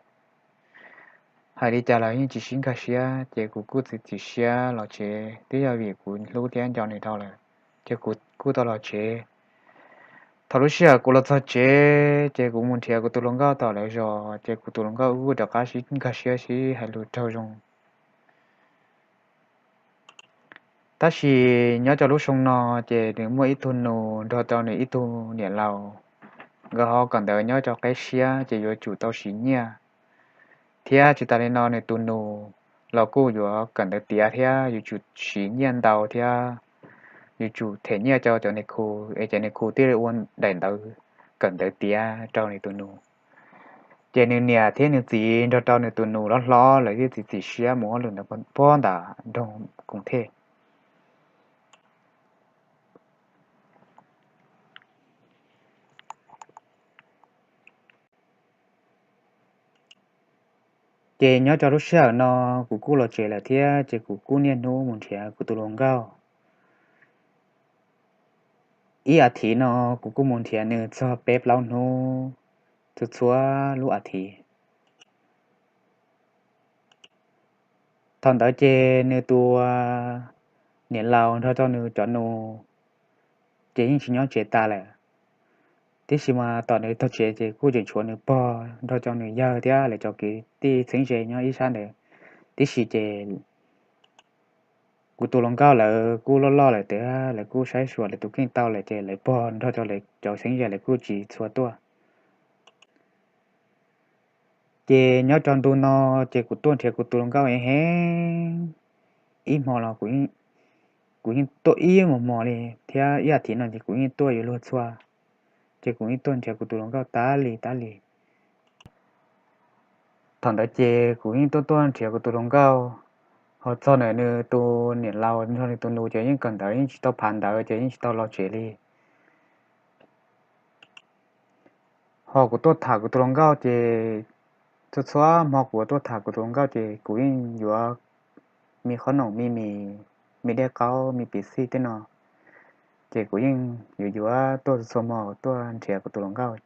hais li cas los yeej tsis sib nkag siab, ces kuv kuj txiav txim siab los tsev, twb yog vim kuv hlub thiab nco nws dhau lawm, ces kuv kuj tau los tsev. Thaum lub sij hawm kuv los txog tsev ces kuv mus nrhiav kuv tus hluas nkauj tom lawv zos, ces kuv tus hluas nkauj wb kuj rov qab sib nkag siab sib hais lus raug zoo. Tab sis nyob rau lub xyoo no ces nws muaj ib tug nus nrog rau nws ib tug niam laus, nkawd ho kawm ntawv nyob rau qeb siab ces yuav tsum tau siv nyiaj, thiab tsis tas li no nws tus nus los kuj yuav kawm ntawv tiav thiab yuav tsum siv nyiaj ntau thiab yuav tsum them nyiaj rau cov niam khu, es cov niam khu thiaj li ua daim ntawv kawm ntawv tiav rau nws tus nus. Ces nws niam thiab nws txiv nrog rau nws tus nus loj hlob lawv thiaj txiav txim siab mus ua hauj lwm ntawd pob nram nroog Koos Thej. Ces nyob rau lub sij hawm no kuv kuj los tsev lawm thiab, ces kuv kuj niaj hnub mus nrhiav kuv tus hluas nkauj. Ib as thiv no kuv kuj mus nrhiav nws txog peb plaub hnub, txhua txhua lub as thiv. Thaum ntawd ces nws tus niam laus nrog rau nws cov nus ces yeej tsis nyob tsev tas lawm. Tiam sis mas tom nws tag tsev ces kuj tseem tshuav nws pog nrog rau nws yawg thiab lawv cov kwv tij txheeb ze nyob ib sab ntawd. Tiam sis ces kuv tus hluas nkauj lawv kuj loj loj lawm tiag, lawv kuj saib xyuas lawv tus kheej tau lawm ces lawv pog nrog rau lawv cov txheeb ze lawv kuj tsis tshua tuaj. Ces nyob rau ntu no ces kuv tuaj nrhiav kuv tus hluas nkauj heev heev. Ib hmo los kuv yeej tuaj ib hmos hmos li, thiab ib as thiv no ces kuv yeej tuaj yuav luag txhua. Ces kuv yeej tuaj nrhiav kuv tus hluas nkauj tas li tas li. Thaum ntawd ces kuv yeej tuaj tuaj nrhiav kuv tus hluas nkauj, ho txog ntawm nws tus niam laus nrog nws tus nus ces yeej kawm ntawv yeej tsis tau phav ntawv ces yeej tsis tau los tsev li. Ho kuv tuaj tham kuv tus hluas nkauj ces txhua txhua hmo kuv tuaj tham kuv tus hluas nkauj ces kuv yeej yuav me qhob noom, me mis, me dej qaub, me piv xij tej no. Ces kuv yeej yuav yuav tuaj txhua txhua hmo tuaj nrhiav kuv tus hluas nkauj,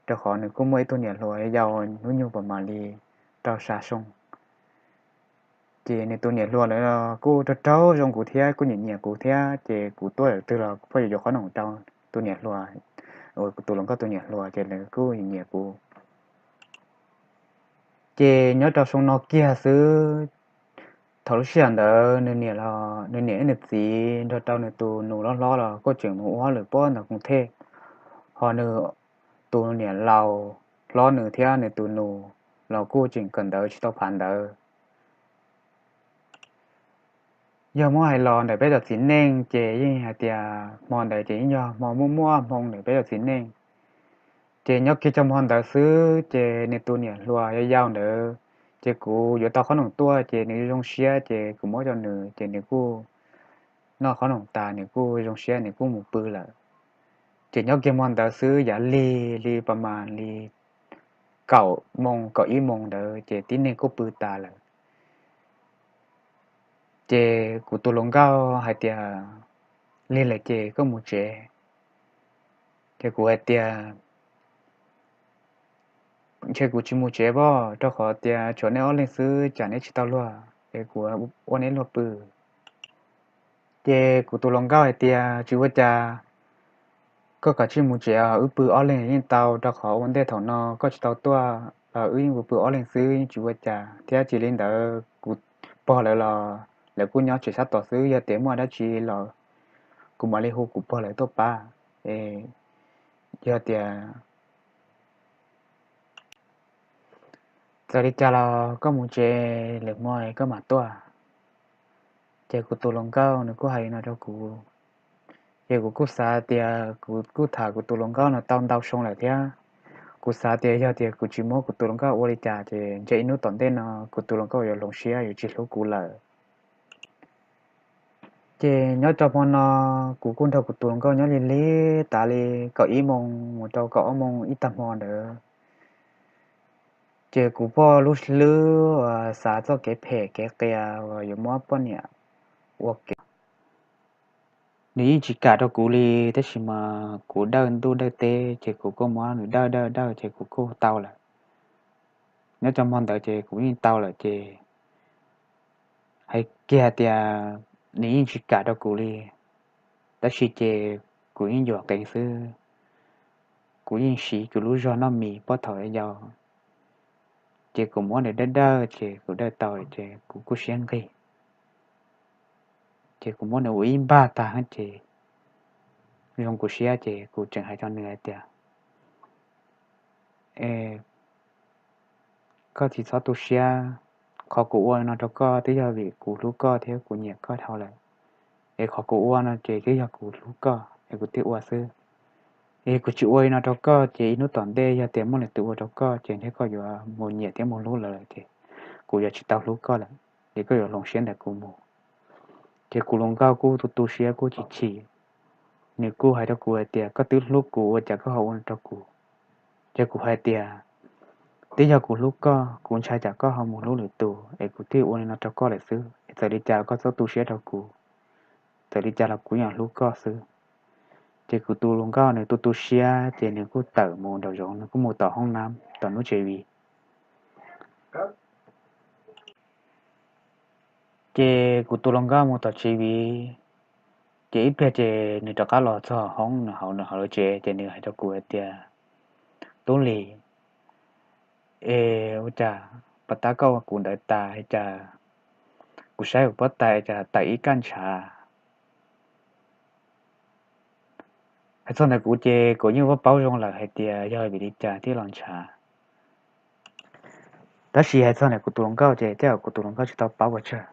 rau qhov nws kuj muaj ib tug niam hluas yau, hnub nyoog pom mam li rau xya xyoo. Ces nws tus niam hluas lawv kuj raug raug zoo kuv thiab kuj nyiam nyiam kuv thiab, ces kuv tuaj thaum twg los kuv pheej yuav yuav qhob noom rau tus niam hluas, uas kuv tus hluas nkauj tus niam hluas ces lawv kuj nyiam nyiam kuv. Ces nyob rau xyoo no kiag xwb, thaum lub sij hawm ntawd nws niam los nws niam thiab nws txiv nrog rau nws tus nus hlob hlob los kuj tseem mus ua hauj lwm puag ntawm Koos Thej, ho nws tus niam laus hlob nws thiab nws tus nus los kuj tseem kawm ntawv tsis tau phav ntawv. Yog muab hais los ntawm peb cov txiv neej ces yeej hais tias hmo ntawd ces yeej yog hmo muaj muaj hmoo ntawm peb cov txiv neej. Ces nyob kiag cov hmo ntawd xwb ces nws tus niam hluas yau yau ntawd, ces kuv yuav tau qhob noom tuaj ces nws zoo siab ces kuv muab rau nws ces nws kuj noj qhob noom tas nws kuj zoo siab nws kuj mus pw lawm. Ces nyob kiag hmo ntawd xwb yav lig li pas mas li kaum moo kaum ib moo ntawd ces tib neeg kuj pw tas lawm. Ces kuv tus hluas nkauj hais tias, lig lawm ces koj mus tsev. Ces kuv hais tias, ntshe kuv tsis mus tsev pob, rau qhov tias tshuav nej ob leeg xwb cas neb tsis tau luag, es kuv ua neb luag pw. Ces kuv tus hluas nkauj hais tias, tsis ua cas, koj kav tsij mus tsev os, wb pw ob leeg yeej tau, rau qhov ua ntej thaum no koj tsis tau tuaj los wb yeej pw pw ob leeg xwb yeej tsis ua cas. Thiab tsis li ntawd kuv pog lawv los lawv kuj nyob tsev sab tod xwb, yog tias muaj dab tsi los kuv mam li hu kuv pog lawv tuaj pab. Es yog tias txawm li cas los koj mus tsev, lwm hmo koj mam tuaj. Ces kuv tus hluas nkauj nws kuj hais li no rau kuv. Ces kuv kuj xav tias kuv kuj tham kuv tus hluas nkauj no tau ntau xyoo lawm thiab. Kuv xav tias yog tias kuv tsis muab kuv tus hluas nkauj ua li cas ces ntshe ib hnub tom ntej no kuv tus hluas nkauj yuav hloov siab yuav tsis hlub kuv lawm. Ces nyob rau hmo no kuv kuj nrog kuv tus hluas nkauj nyob li lig tas li kaum ib moo mus rau kaum ob moo ib tag hmo ntawd. Ces kuv pom lub hlwb uas xav txoj kev phem kev qias uas yuav muab poj niam ua ke. Nws yeej tsis kam rau kuv li, tab sis mas kuv dawj ntuj dawj teb ces kuv kuj muab nws dawj dawj dawj ces kuv kuj tau lawm. Nyob rau hmo ntawd ces kuv yeej tau lawm ces hais kiag hais tias nws yeej tsis kam rau kuv li, tab sis ces kuv yeej yuam qees xwb. Kuv yeej siv kuv lub zog noj mis puag thaum yau, ces kuv muab nws dawj dawj ces kuv dawj tau ces kuv kuj siab nqig. Ces kuv muab nws ua ib npag tag ces zoo kuv siab ces kuv tseem hais rau nws hais tias, koj tsis txhob tu siab, qhov kuv ua no rau koj twb yog vim kuv hlub koj thiab kuv nyiam koj dhau lawm. Es qhov kuv ua no ces twb yog kuv hlub koj es kuv thiaj ua xwb. Es kuv tsis ua li no rau koj ces ib hnub tom ntej yog tias muaj leej twg ua rau koj ces ntshe koj yuav mus nyiam thiab mus hlub lawv lawm ces kuv yuav tsis tau hlub koj lawm, ces koj yuav hloov siab ntawm kuv mus. Ces kuv hluas nkauj kuj tu tu siab kuj chim chim, nws kuj hais rau kuv hais tias koj twb hlub kuv ua cas koj ho ua no rau kuv. Ces kuv hais tias twb yog kuv hlub koj, kuv ntshai tsam koj ho mus hlub lwm tus es kuv thiaj ua li no rau koj lawm xwb, es txawm li cas koj txhob tu siab rau kuv, txawm li cas los kuv yeej hlub koj xwb. Ces kuv tus hluas nkauj nws tu tu siab ces nws kuj tawm mus nraum zoov, nws kuj mus tom hoob nab tom lub tsev vij. Ces kuv tus hluas nkauj mus tom tsev viv, ces ib pliag ces nws rov qab los txog hoob nws hauv nws hauv lub tsev ces nws hais rau kuv hais tias, Tub Lis, es ua cas pas tab koj ua kuv ntawd tas es cas kuv saib kuv pob tais cas tawm ib kaj ntshav? Hais txog ntawm kuv ces kuv yeej paub zoo lawm hais tias yog vim li cas thiaj los ntshav. Tab sis hais txog ntawm kuv tus hluas nkauj ces tej zaum kuv tus hluas nkauj tsis tau paub ua tsawg.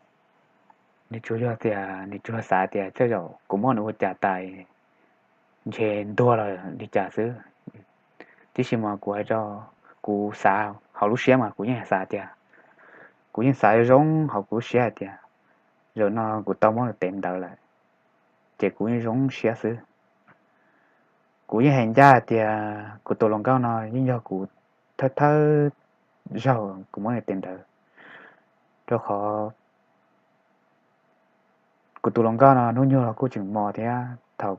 Nws tsuas yog tias nws tsuas xav tias tej zaum kuv muab nws ua cas tas ntshe ntuag los li cas xwb. Tiam sis mas kuv hais rau, kuv xav hauv lub siab mas kuv yeej xav tias, kuv yeej xav zoo hauv kuv lub siab hais tias, zaum no kuv tau muab nws tev ntawd lawm, ces kuv yeej zoo siab xwb. Kuv yeej hais ncaj hais tias kuv tus hluas nkauj no yeej yog kuv thawj thawj zaug kuv muab nws tev ntawd, rau qhov kuv tus hluas nkauj no hnub nyoog los kuj tseem mos thiab. Thaum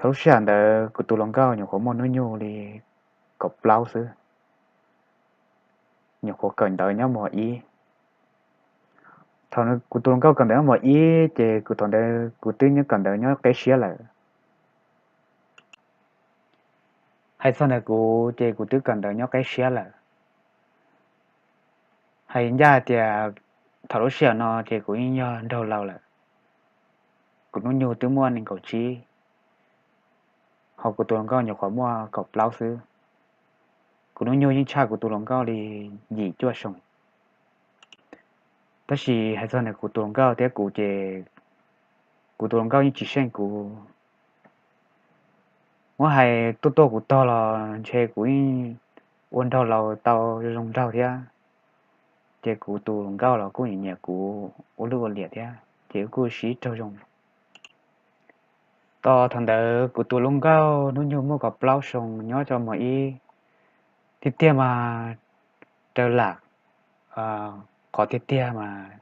lub sij hawm ntawd kuv tus hluas nkauj nyuam qhuav muaj hnub nyoog li kaum plaub xwb, nyuam qhuav kawm ntawv nyob mos ib. Thaum kuv tus hluas nkauj kawm ntawv nyob mos ib ces kuv thaum ntawd kuv twb nyob kawm ntawv nyob qeb siab lawm. Hais txog ntawm kuv ces kuv twb kawm ntawv nyob qeb siab lawm. Hais ncaj hais tias thaum lub sij hawm no ces kuv yeej yog nraug laus lawm. Kuv hnub nyoog twb muaj nees nkaum tsib, ho kuv tus hluas nkauj nyuam qhuav muaj kaum plaub xwb. Kuv hnub nyoog yeej tshaj kuv tus hluas nkauj li yim cuaj xyoo. Tab sis hais txog ntawm kuv tus hluas nkauj thiab kuv ces kuv tus hluas nkauj yeej tsis seej kuv. Muab hais tuaj tuaj kuv tog los ntshe kuv yeej ua nraug laus tau zoo nraug thiab. Ces kuv tus hluas nkauj los kuj nyiam nyiam kuv ua lwj ua liam thiab ces wb kuj sib raug zoo. Tos thaum ntawd kuv tus hluas nkauj hnub nyoog muaj kaum plaub xyoo nyob rau mos ib. Tiag tiag mas raws lam qhov tiag tiag mas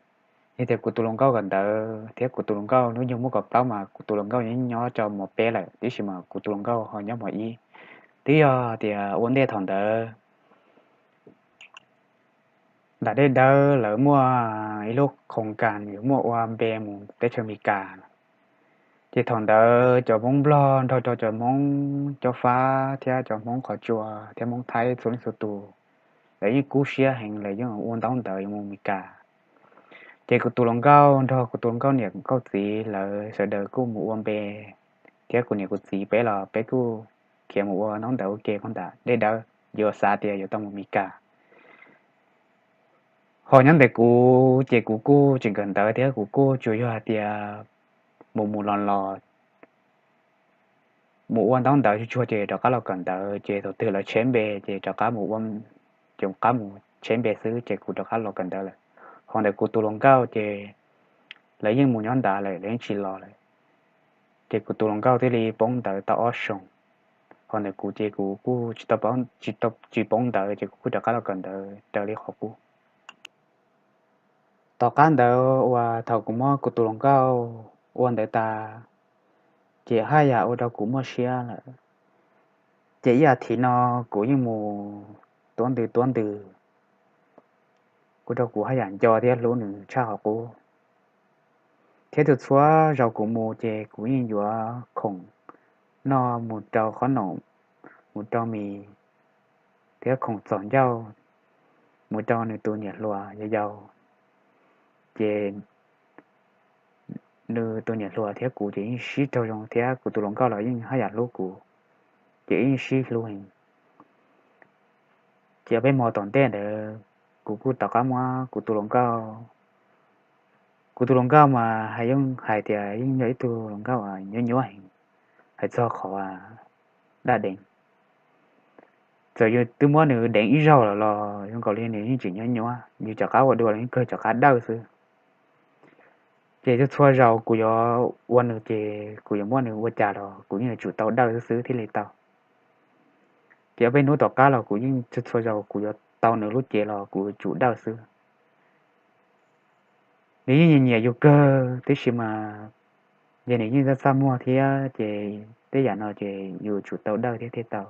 yog tias kuv tus hluas nkauj kawm ntawv thiab kuv tus hluas nkauj hnub nyoog muaj kaum plaub mas kuv tus hluas nkauj yeej nyob rau mos peb lawm, tiam sis mas kuv tus hluas nkauj ho nyob mos ib. Twb yog tias ua ntej thaum ntawd nram dej dawb lawv muaj ib lub khoos kas yuav muaj ua npe mus teb chaws Amelikas. Ces thaum ntawd cov Hmoob Nplog nrog rau cov Hmoob Cob Fab thiab cov Hmoob Qhov Tsua thiab Hmoob Thaib txhua leej txhua tus, lawv yeej kub siab heev, lawv yeej ua ntaub ntawv yuav mus Amelikas. Ces kuv tus hluas nkauj nrog kuv tus hluas nkauj niam nkauj txiv lawv sawv daws kuj mus ua npe, thiab kuv niam kuv txiv peb los peb kuj khiav mus ua ntaub ntawv ua ke pag ntawm dej dawb, yuav xav tias yuav tau mus Amelikas. Ho nyob ntawm kuv ces kuv kuj tseem kawm ntawv thiab kuv kuj tsuas yog hais tias mus mus los los, mus ua ntaub ntawv tsuag tsuag ces rov qab los kawm ntawv, ces thaum twg lawv tsheb npe ces rov qab mus ua, ces qab mus tsheb npe xwb ces kuv rov qab los kawm ntawv lawm. Ho ntawm kuv tus hluas nkauj ces lawv yeej mus nyob nrad lawm, lawv yeej tsis los lawm. Ces kuv tus hluas nkauj thiaj li poob ntawv tau ob xyoos. Ho ntawm kuv ces kuv kuj tsis tau, tsis poob ntawv ces kuv kuj rov qab los kawm ntawv raws li qhov qub. Tom qab ntawd uas thaum kuv muab kuv tus hluas nkauj ua ntawd tas, ces haj yam ua rau kuv muaj siab lawm. Ces ib as thiv no kuv yeej mus tuab ntws tuab ntws, ua rau kuv haj yam nco thiab hlub nws tshaj qhov qub. Thiab txhua txhua zaus kuv mus ces kuv yeej yuav khoom noj mus rau qhob noom, mus rau mis, thiab khoom txom ncauj mus rau nws tus niam hluas yau yau. Ces nws tus niam hluas thiab kuv ces yeej sib raug zoo thiab kuv tus hluas nkauj los yeej haj yam hlub kuv, ces yeej sib hlub heev. Ces peb hmo tom ntej ntawd kuv kuj rov qab muab kuv tus hluas nkauj, kuv tus hluas nkauj mas hais yeej hais tias yeej yog ib tug hluas nkauj nyuaj nyuaj heev, hais txog qhov daj deev. Txawm yus twb muab nws deev ib zaug lawm los zoo nkaus li nws yeej tseem nyuaj nyuaj, yus rov qab ua dua los yeej kawg rov qab dawj xwb. Ces txhua txhua zaus kuv yuav ua nws ces kuv yuav muab nws ua cas los kuv yeej yuav tsum tau dawj xwb xwb thiaj li tau. Ces peb hnub tom qab los kuv yeej txhua txhua zaus kuv yuav tau nws lub cev los kuv yuav tsum dawj xwb. Nws yeej nyiam nyiam yus kawg, tiam sis mas yog nws yeej txaj txaj muag thiab ces tej yam no ces yus tsum tau dawj thiab thiaj tau.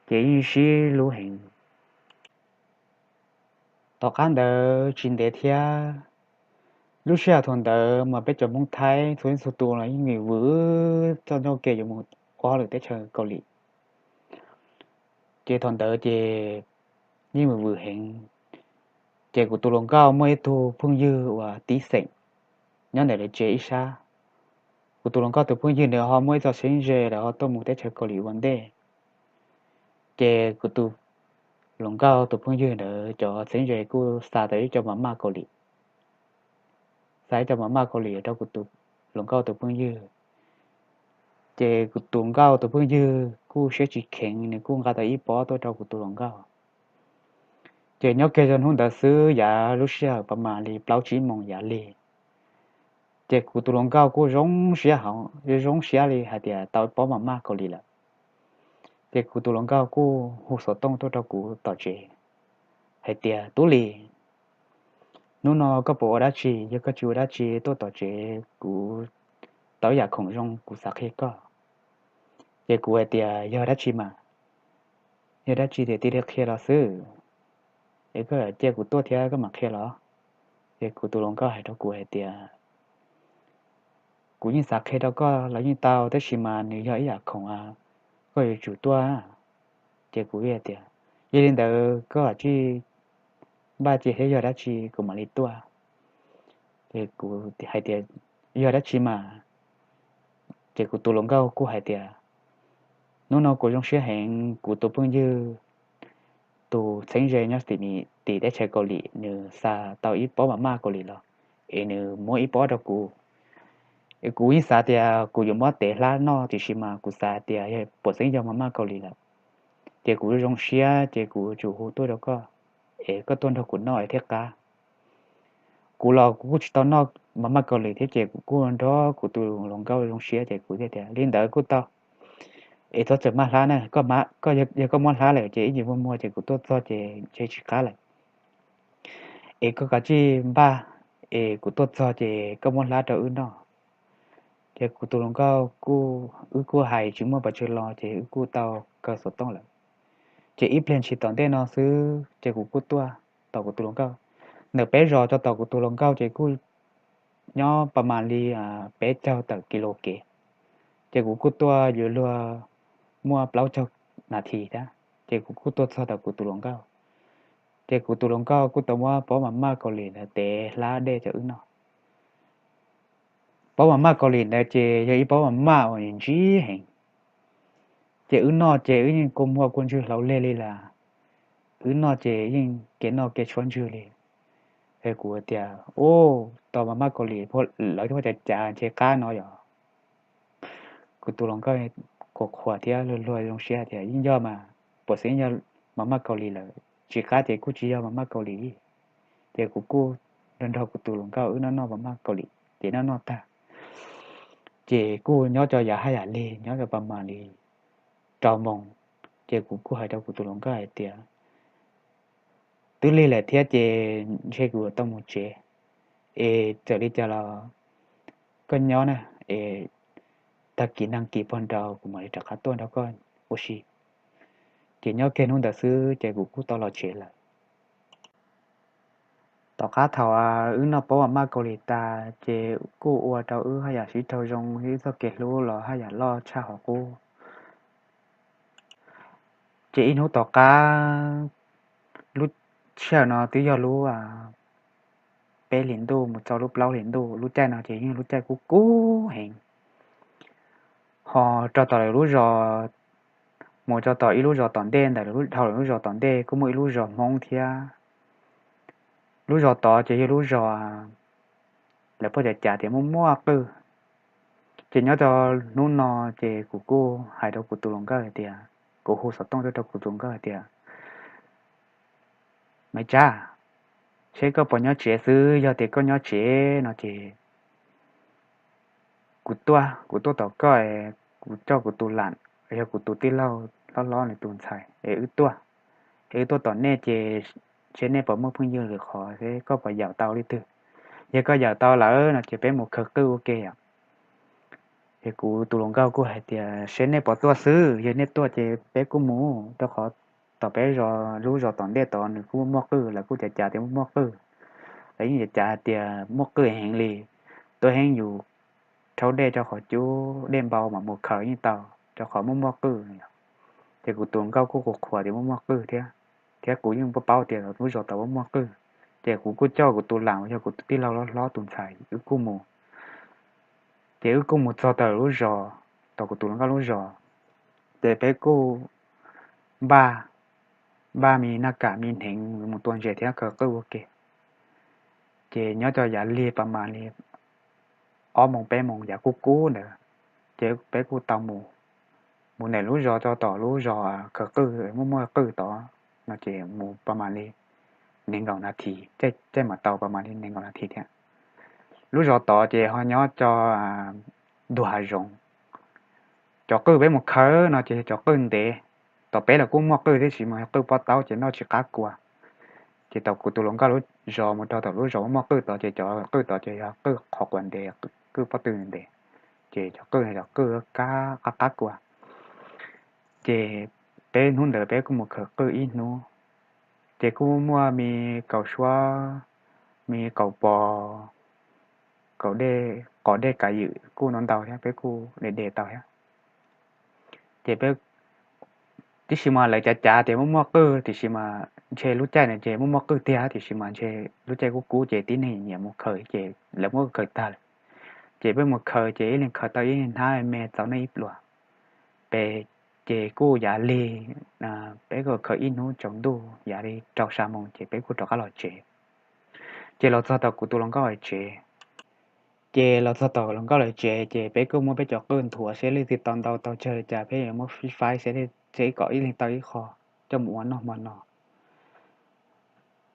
Ces yeej sib hlub heev. Tom qab ntawd tsis ntev thiab, lub sij hawm thaum ntawd mas peb cov Hmoob Thaib txhua leej txhua tus los yeej vwm vwm txoj ncauj ke yuav mus ua hauj lwm teb chaws Kaus Lim. Ces thaum ntawd ces yeej vwm vwm heev. Ces kuv tus hluas nkauj muaj ib tug phooj ywg uas tib xeem nyob ntawm lawv tsev ib sab. Kuv tus hluas nkauj tus phooj ywg ntawd ho muaj ib txoj txheeb ze lawv ho tuaj mus teb chaws Kaus Lim ua ntej. Ces kuv tus hluas nkauj tus phooj ywg ntawd cov txheeb ze kuj xa tau ib co mas maj Kaus Lim, xa ib co mas maj Kaus Lim rau kuv tus hluas nkauj tus phooj ywg. Ces kuv tus hluas nkauj tus phooj ywg kuj siab tsis kheev, nws kuj nqa tau ib pob tuaj rau kuv tus hluas nkauj. Ces nyob kiag zoj hnub ntawd xwb, yav lub sij hawm pas mas li plaub tsib moos yav lig, ces kuv tus hluas nkauj kuj zoo siab hauv, zoo siab li hais tias tau ib pob mas maj Kaus Lim lawm. Ces kuv tus hluas nkauj kuj hu xov tooj tuaj rau kuv tom tsev hais tias, Tub Lis, hnub no koj puas ua dab tsi? Yog koj tsis ua dab tsi tuaj tom tsev, kuv tau ib yam khoom zoo kuv xav qhia koj. Ces kuv hais tias, Yog dab tsi mas? Yog dab tsi ces cia li qhia los xwb, es koj cia kuv tuaj thiab koj mam qhia los. Ces kuv tus hluas nkauj hais rau kuv hais tias, Kuv yeej xav qhia rau koj los yeej tau, tab sis mas nws yog ib yam khoom koj yuav tsum tuaj. Ces kuv hais tias, Yog li ntawd koj tsij npaj cia thiab, yog dab tsi kuv mam li tuaj. Ces kuv hais tias, Yog dab tsi mas? Ces kuv tus hluas nkauj kuj hais tias, Hnub no kuv zoo siab heev, kuv tus phooj ywg tus txheeb ze nyob tim teb chaws Kaus Lim nws xa tau ib pob mas maj Kaus Lim los, es nws muab ib pob rau kuv. Es kuv yeej xav tias kuv yuav muab tev hlab noj, tiam sis mas kuv xav tias yog puas xeeb yog mas maj Kaus Lim lawm, ces kuv zoo siab ces kuv yuav tsum hu tuaj rau koj, es koj tuaj nrog kuv noj es thiaj qab. Kuv los kuv kuj tsis tau noj mas maj Kaus Lim thiab, ces kuv kuj nrog kuv tus hluas nkauj zoo siab, ces kuv thiaj tias, Li ntawd kuj tau, es txhob txawm maj hlab na, koj, yog koj muab hlab lawm ces ib ntsis muag muag ces kuv tuaj txog ces ntshe tsis qab lawm. Es koj kav tsij npaj, es kuv tuaj txog ces koj muab hlab rau wb noj. Ces kuv tus hluas nkauj kuj, wb kuj hais tsis muaj pes tsawg lo ces wb kuj tau kaw xov tooj lawm. Ces ib pliag ntshis tom ntej no xwb ces kuv kuj tuaj tom kuv tus hluas nkauj. Ntawm peb zos rau tom kuv tus hluas nkauj ces kuj nyob pas mas li peb caug tawm kis lus kev. Ces kuv kuj tuaj yuav luag muaj plaub caug nas this thiab, ces kuv kuj tuaj txog tom kuv tus hluas nkauj. Ces kuv tus hluas nkauj kuj tau muab pob mas maj Kaus Lim ntawd tev hlab dej rau wb noj. Pob mas maj Kaus Lim ntawd ces yog ib pob mas maj uas ntsib heev. Ces wb noj ces wb yeej kua muag kua ntswg hlauv leg li las, wb noj ces yeej kev noj kev tshuab ntswg li. Es kuv tias, Ub, tau mas maj Kaus Lim lawv thiaj muab cav cav ntshe qab no yom. Kuv tus hluas nkauj qhuas qhuas thiab luag luag zoo siab tias, Yeej yog mas, puas xeeb yog mas maj Kaus Lim lawm, tsis qab ces kuj tsis yog mas maj Kaus Lim. Ces kuv kuj nrog nrog kuv tus hluas nkauj wb noj noj mas maj Kaus Lim ces noj noj tag, ces kuj nyob rau yav haj yam lig, nyob rau pas mas li rau moos, ces kuv kuj hais rau kuv tus hluas nkauj hais tias, Twb lig lawm thiab ces ntshe kuv yuav tau mus tsev, es txawm li cas los koj nyob na, es tag kis nag kis pog nraud kuv mam li rov qab tuaj nrog koj ua si. Ces nyob kiag hnub ntawd xwb ces kuv kuj tau los tsev lawm. Tom qab thaum wb noj pob mas maj Kaus Lim tas ces kuj ua rau wb haj yam sib raug zoo, wb txoj kev hlub los haj yam loj tshaj qhov qub. Ces ib hnub tom qab, lub sij hawm no twb yog lub peb hlis ntuj mus txog lub plaub hlis ntuj, lub caij no ces yeej lub caij kub kub heev. Ho rau tom lawv lub zos, mus rau tom ib lub zos tom ntej ntawm dhau lawv lub zos tom ntej kuj muaj ib lub zos Hmoob thiab. Lub zos tod ces yog lub zos lawv poj cav cav tias muaj muaj qwj. Ces nyob rau hnub no ces kuv kuj hais rau kuv tus hluas nkauj hais tias, kuv hu xov tooj tuaj rau kuv tus hluas nkauj hais tias, Maiv Tsab, seb koj puas nyob tsev xwb, yog tias koj nyob tsev no ces kuv tuaj, kuv tuaj tom koj, kuv coj kuv tus lam, yog kuv tus tij laug hlob hlob nws tus ntxhais es wb tuaj, es wb tuaj tom nej ces seb nej puas muaj phooj ywg lwm qhov, seb koj puas yaum tau leej twg. Yog koj yaum tau lawm no ces peb mus khaws qwj ua ke yom. Ces kuv tus hluas nkauj kuj hais tias, Seb nej puas tuaj xwb, yog nej tuaj ces peb kuj mus, rau qhov Tom peb zos, lub zos tom ntej tod nws kuj muaj muaj qwj, lawv kuj cav cav tias muaj muaj qwj. Lawv yeej cav cav hais tias muaj qwj heev li, tuaj heev yus rhaub dej rau qhov cub dej npau mas mus khaws yeej tau, rau qhov muaj muaj qwj. Ces kuv tus hluas nkauj kuj qhuas qhuas tias muaj muaj qwj thiab, thiab kuv yeej paub paub tias lub zos tod muaj muaj qwj. Ces kuv kuj coj kuv tus lam uas yog kuv tus tij laug hlob hlob tus ntxhais wb kuj mus. Ces wb kuj mus txog tom lub zos, tom kuv tus hluas nkauj lub zos, ces peb kuj npaj, npaj me naj kam me hneev mus tua ntses thiab khaws qwj ua ke. Ces nyob rau yav lig pas mas li ob moos peb moos yav kub kub ntawd, ces peb kuj tau mus, mus ntawm lub zos rau tom lub zos khaws qwj muaj muaj qwj tod no ces mus pas mas li nees nkaum nas this, caij mas tau pas mas li nees nkaum nas this thiab. Lub zos tod ces ho nyob rau ntug hav zoov. Cov qwj peb mus khaws no ces cov qwj ntev, tom peb los kuj muaj qwj tiam sis mas yog qwj pob taub ces noj tsis qab kua. Ces tom kuv tus hluas nkauj lub zos mus rau tom lub zos muaj qwj tod ces cov qwj tod ces yog qwj qhov quav ntev, qwj pob tw ntev, ces cov qwj no cov qwj qab qab kua. Ces peb hnub ntawd peb kuj mus khaws qwj ib hnub, ces kuj muaj me kaum suab, me kaum pos, kaum dej, qos dej kav ywm kuj ntau ntau thiab, peb kuj de de tau thiab. Ces peb, tiam sis mas lawv cav cav tias muaj muaj qwj, tiam sis mas ntshe lub caij no ces muaj muaj qwj tiag, tiam sis mas ntshe lub caij kub kub ces tib neeg nyiam mus khaws ces lawv muab khaws tag lawm. Ces peb mus khaws ces ib leeg khaws tau ib hnab me txaus nej ib pluas. Peb, ces kuj yav lig, peb kuj khaws ib hnub tsaus ntuj yav li rau xya moos ces peb kuj rov qab los tsev. Ces los txog tom kuv tus hluas nkauj lawv tsev, ces los txog tom hluas nkauj lawv tsev ces peb kuj muab peb cov qwj nthuav seb leej twg tau ntau tau tsawg li cas peb yuav muab faib faib seb, seb kom ib leeg tau ib qho coj mus ua noj hmo no.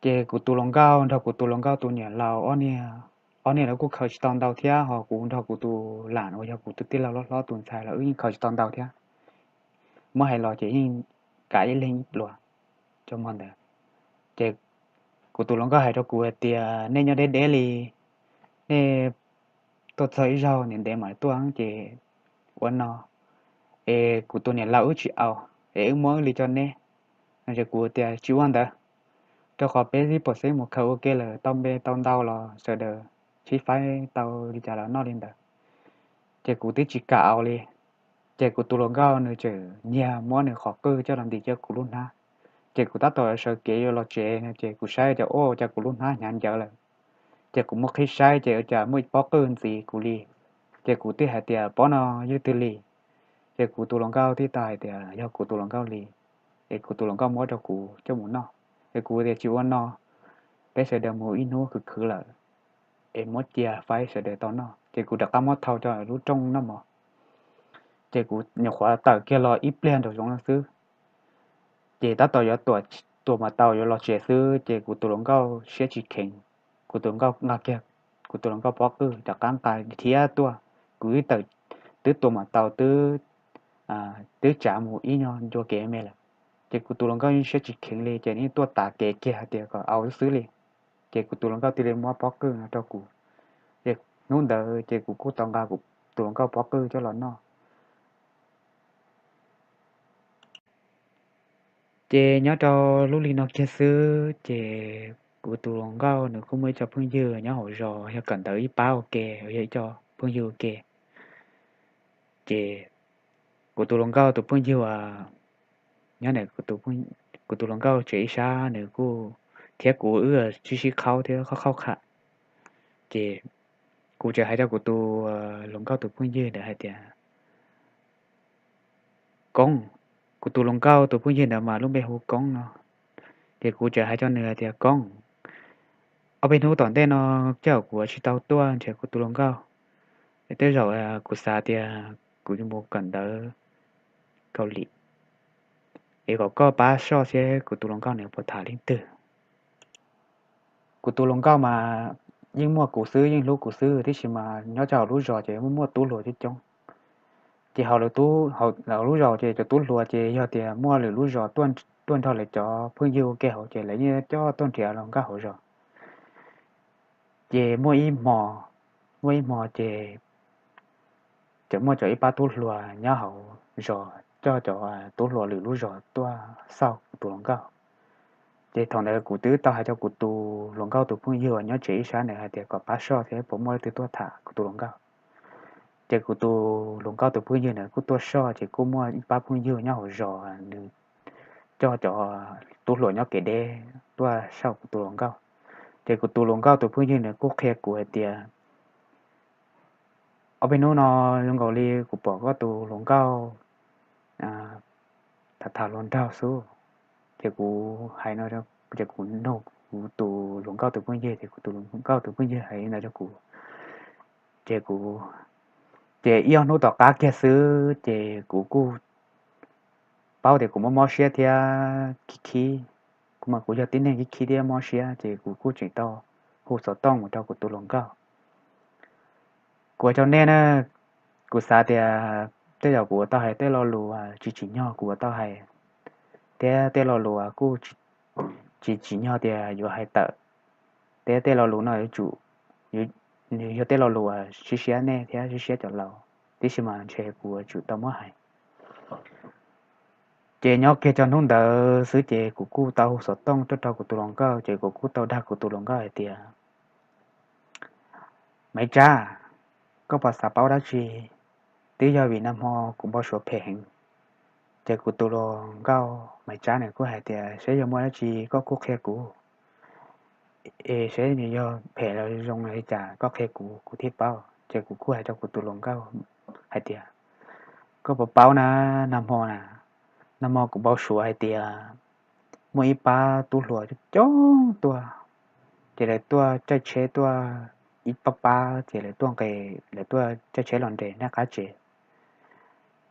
Ces kuv tus hluas nkauj nrog kuv tus hluas nkauj tus niam laus ob niag, ob niag lawv kuj khaws tsis tau ntau thiab, ho kuv nrog kuv tus lam uas yog kuv tus tij laug hlob hlob tus ntxhais los wb yeej khaws tsis tau ntau thiab. Muab hais los ces yeej kav ib leeg ib pluas rau hmo ntawd. Ces kuv tus hluas nkauj hais rau kuv hais tias nej nyob deb deb li, nej tuaj txog ib zaug ntev ntev mam tuaj ces ua no, es kuv tus niam laus wb tsis au, es wb muab wb li coj neb no. Ces kuv tias tsis ua ntawd, rau qhov peb zib pom xeeb mus khaws ua ke lawm tau npe tau ntau los sawv daws sib faib tau li cas los noj li ntawd. Ces kuv twb tsis kam au li. Ces kuv tus hluas nkauj nws tseem nyiag muab nws qhov qwj coj los ntim kiag kuv lub hnab. Ces kuv tab tom sawv kev yuav los tsev no ces kuv saib tias ua cas kuv lub hnab hnyav ncawv lawm. Ces kuv muab qhib saib ces ua cas muaj ib pob qwj ntxiv kuv li. Ces kuv thiaj hais tias pob no yog leej twg li. Ces kuv tus hluas nkauj thiaj tau hais tias yog kuv tus hluas nkauj li, es kuv tus hluas nkauj muab rau kuv coj mus noj. Es kuv tias tsis ua no, peb sawv daws mus ib hnub khwv khwv lawm, es muab cia faib sawv daws tau noj. Ces kuv rov qab muab thau rau lub rooj noj mov. Ces kuv nyuam qhuav tawm kiag los ib pliag nraum zoov no xwb, ces tab tom yuav tuam mas tau yuav los tsev xwb ces kuv tus hluas nkauj siab tsis kheev, kuv tus hluas nkauj nqa kiag kuv tus hluas nkauj pob qwj rov qab nqa thiab tuaj. Kuv twb tawm, twb tuam mas tau, twb, twb tsav mus ib nyuag ncua kev me lawm. Ces kuv tus hluas nkauj yeej siab tsis kheev li ces yeej tuaj tav kev kiag hais tias kom au xwb li. Ces kuv tus hluas nkauj thiaj li muab pob qwj no rau kuv. Ces hnub ntawd ces kuv kuj tau nqa kuv tus hluas nkauj pob qwj coj los noj. Ces nyob rau lub hli no kiag xwb ces kuv tus hluas nkauj nws kuj muaj ib co phooj ywg nyob hauv zos yog kawm ntawv ib pab ua ke, yog ib co phooj ywg ua ke. Ces kuv tus hluas nkauj tus phooj ywg uas nyob ntawm kuv tus hluas nkauj tsev ib sab nws kuj, thiab kuv wb sib sib qhaub thiab qhaub qhaub qham. Ces kuv txawm hais rau kuv tus hluas nkauj tus phooj ywg ntawd hais tias, Koob, kuv tus hluas nkauj tus phooj ywg ntawd mas lub npe hu Koob no. Ces kuv txawm hais rau nws hais tias, Koob, ob peb hnub tom ntej no coj kuv tsis tau tuaj nrhiav kuv tus hluas nkauj. Tej zaum kuv xav tias kuv yuav mus kawm ntawv Kaus Lim, es kom koj pab soj seb kuv tus hluas nkauj nws puas tham leej twg. Kuv tus hluas nkauj mas yeej muaj kuv xwb, yeej hlub kuv xwb, tiam sis mas nyob rau hauv lub zos ces muaj muaj tub hluas coob coob. Ces hauv lub zos ces cov tub hluas ces yog tias muaj lwm lub zos tuaj nrog lawv cov phooj ywg ua ke hauv ces lawv yeej coj tuaj nrhiav hluas nkauj hauv zos. Ces muaj ib hmo, muaj ib hmo ces txawm muaj cov ib pab tub hluas nyob hauv zos coj cov tub hluas lwm lub zos tuaj xauj. tus hluas nkauj. Ces thaum ntawd kuv twb tau hais rau kuv tus hluas nkauj tus phooj ywg uas nyob tsev ib sab ntawd hais tias kom pab soj thiab puas muaj leej twg tuaj tham kuv tus hluas nkauj. Ces kuv tus hluas nkauj tus phooj ywg ntawd kuj tuaj soj, ces kuj muaj ib pab phooj ywg nyob hauv zos nws coj cov tub hluas nyob kev deb tuaj soj kuv tus hluas nkauj. Ces kuv tus hluas nkauj tus phooj ywg nws kuj qhia kuv hais tias, ob peb hnub no zoo nkaus li kuv pom koj tus hluas nkauj tham tham hluas nraug xwb. Ces kuv hais no, ces kuv nug kuv tus hluas nkauj tus phooj ywg, ces kuv tus hluas nkauj tus phooj ywg hais li ntawd rau kuv. Ces kuv, ces ib ob hnub tom qab kiag xwb ces kuv kuj paub tias kuv mob mob siab thiab khib khib, kuv mas kuv yog tib neeg khib khib thiab mob siab, ces kuv kuj tseem tau hu xov tooj mus rau kuv tus hluas nkauj. Kuv ua rau nej na, kuv xav tias tej zaum kuv ua tau hais tej lo lus tsis tsim nyog kuv ua tau hais, thiab tej lo lus kuj tsis tsim nyog tias yuav hais tawm, thiab tej lo lus no yuav tsum, nws yog tej lo lus uas siab siab nej thiab siab siab cov laus, tiam sis mas ntshe kuv yuav tsum tau muab hais. Ces nyob kiag rau hnub ntawd xwb ces kuv kuj tau hu xov tooj tuaj rau kuv tus hluas nkauj, ces kuv kuj tau dag kuv tus hluas nkauj hais tias, Maiv Tsab, koj puas xav paub dab tsi? Twb yog vim nag hmo kuv npau suav phem heev. Ces kuv tus hluas nkauj Maiv Tsab nws kuj hais tias, Seb yog muaj dab tsi koj kuj qhia kuv, es seb nws yog phem los zoo li cas koj qhia kuv, kuv thiaj paub. Ces kuv kuj hais rau kuv tus hluas nkauj hais tias, Koj puas paub na, nag hmo na, nag hmo kuv npau suav hais tias muaj ib pab tub hluas coob coob tuaj, ces lawv tuaj caij tsheb tuaj ib pab pab, ces lawv tuaj nqes, lawv tuaj caij tsheb los nres nej qab tsev.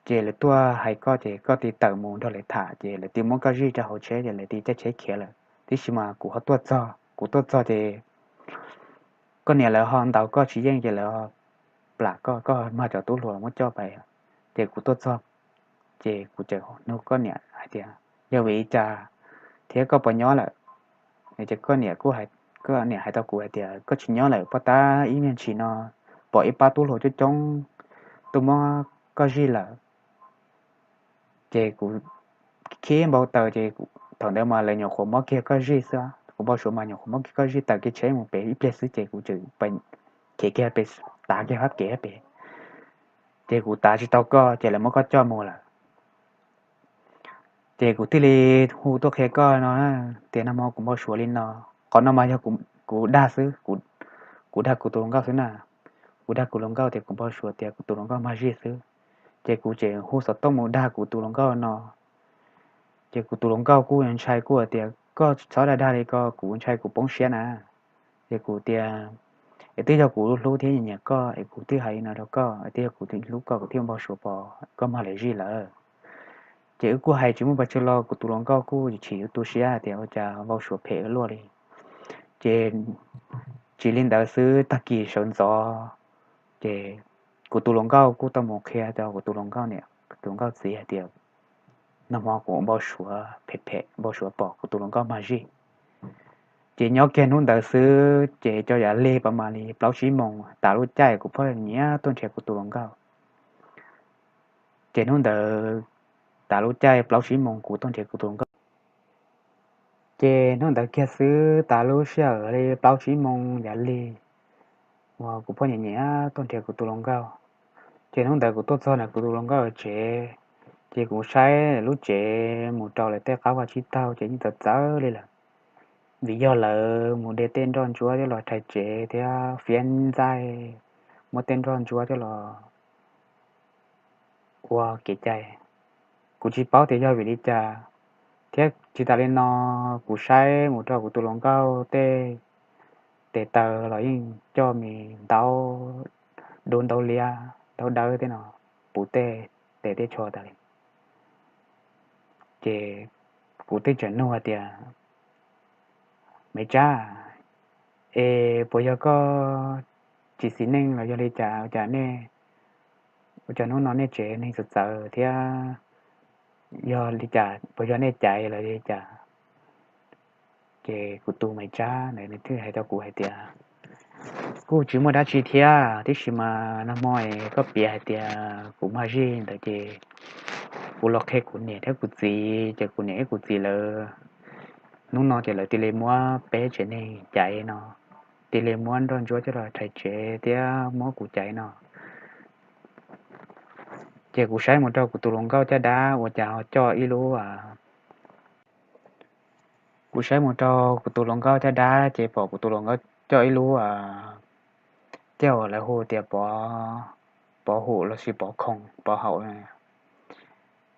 Ces lawv tuaj hais koj, ces koj tig tawm mus nrog lawv tham, ces lawv tig muab koj zij rau hauv tsheb, ces lawv tig caij tsheb khiav lawm. Tiam sis mas kuv ho tuaj txog, kuv tuaj txog ces koj niam lawv ho ntaus koj tsis yeej, ces lawv plam koj, koj mag cov tub hluas muab coj pais. Ces kuv tuaj txog, ces kuv txawm nug koj niam hais tias, Yog vim li cas thiab koj puas nyob lawm? Ces koj niam kuj, koj niam hais rau kuv hais tias, Koj tsis nyob lawm, puag ta ib me ntsis no pom ib pab tub hluas coob coob tuaj muab koj zij lawm. Ces kuv khib npau taws, ces thaum ntawd mas lawv nyuam qhuav muab kiag koj zij xwb, kuv npau suav mas nyuam qhuav muab kiag koj zij tawm kiag tsheb mus pem ib pliag xwb, ces kuv txawm khiav kiag pem, tav kiag hab kev pem. Ces kuv tav tsis tau koj, ces lawv muab koj coj mus lawm. Ces kuv thiaj li hu tuaj qhia koj no tias nag hmo kuv npau suav li no. Qhov no mas yog kuv dag xwb, kuv dag kuv tus hluas nkauj xwb na. Kuv dag kuv hluas nkauj tias kuv npau suav tias kuv tus hluas nkauj mag zij xwb. Ces kuv tseem hu xov tooj mus dag kuv tus hluas nkauj no. Ces kuv tus hluas nkauj kuj ntshai, kuj tias, Koj txhob dag dag li ko, kuv ntshai kuv poob siab na. Ces kuv tias, Es twb yog kuv hlub thiab nyiam nyiam koj es kuv thiaj hais li no rau koj, es twb yog kuv hlub koj kuv thiaj npau suav pom koj mag lawv zij lawm. Ces wb kuj hais tsis muaj pes tsawg los kuv tus hluas nkauj kuj chim tu siab tias ua cas npau suav phem ua luaj li. Ces tsis li ntawd xwb, tag kis sawv ntxov ces kuv tus hluas nkauj kuj tau mus qhia rau kuv tus hluas nkauj niam tus hluas nkauj txiv hais tias nag hmo kuv npau suav phem phem, npau suav pom kuv tus hluas nkauj mag zij. Ces nyob kiag hnub ntawd xwb ces cov yav lig pas mas li plaub tsib moos tas lub caij kuv pheej nyiam tuaj nrhiav kuv tus hluas nkauj. Ces hnub ntawd tas lub caij plaub tsib moos kuv tuaj nrhiav kuv tus hluas nkauj. Ces hnub ntawd kiag xwb tas lub sij hawm li plaub tsib moos yav lig uas kuv pheej nyiam nyiam tuaj nrhiav kuv tus hluas nkauj. Ces hnub ntawd kuv tuaj txog ntawm kuv tus hluas nkauj tsev, ces kuv saib lub tsev mus rau lawv tej qab vaj tsib taug ces yeej txawv txawv li lawm, vim yog lawv mus de tej nroj ntsuab coj los rhais tsev thiab fiab ntxaij, muab tej nroj ntsuab coj los ua kev cai. Kuv tsis paub tias yog vim li cas, thiab tsis tas li no kuv saib mus rau kuv tus hluas nkauj tej tes taw los yeej coj me ntaub dub ntaub liab ntaub dawb tej no puv tej tes tej tsho tas li. Ces kuv thiaj tseem nug hais tias, Maiv Tsab, es puas yog koj tsis xis neej los yog li cas, ua cas nej, ua cas hnub no nej tsev neeg txawv txawv thiab, yog li cas, puas yog nej caiv los yog li cas? Ces kuv tus Maiv Tsab ntawd nws thiaj hais rau kuv hais tias, Kuj tsis muaj dab tsi thiab, tiam sis mas nag hmo es koj piav hais tias kuv mag zij ntawd ces kuv los qhia kuv niam thiab kuv txiv, ces kuv niam thiab kuv txiv lawv hnub no ces lawv cia li muab peb tsev neeg caiv no, cia li muab nroj ntsuab coj los rhais tsev thiab muab kuv caiv no. Ces kuv saib mus rau kuv tus hluas nkauj caj dab ua cas ho coj ib lub, kuv saib mus rau kuv tus hluas nkauj caj dab ces pom kuv tus hluas nkauj coj ib lub, tej uas lawv hu tias pov, pov hum lossis pov khoom pov haum.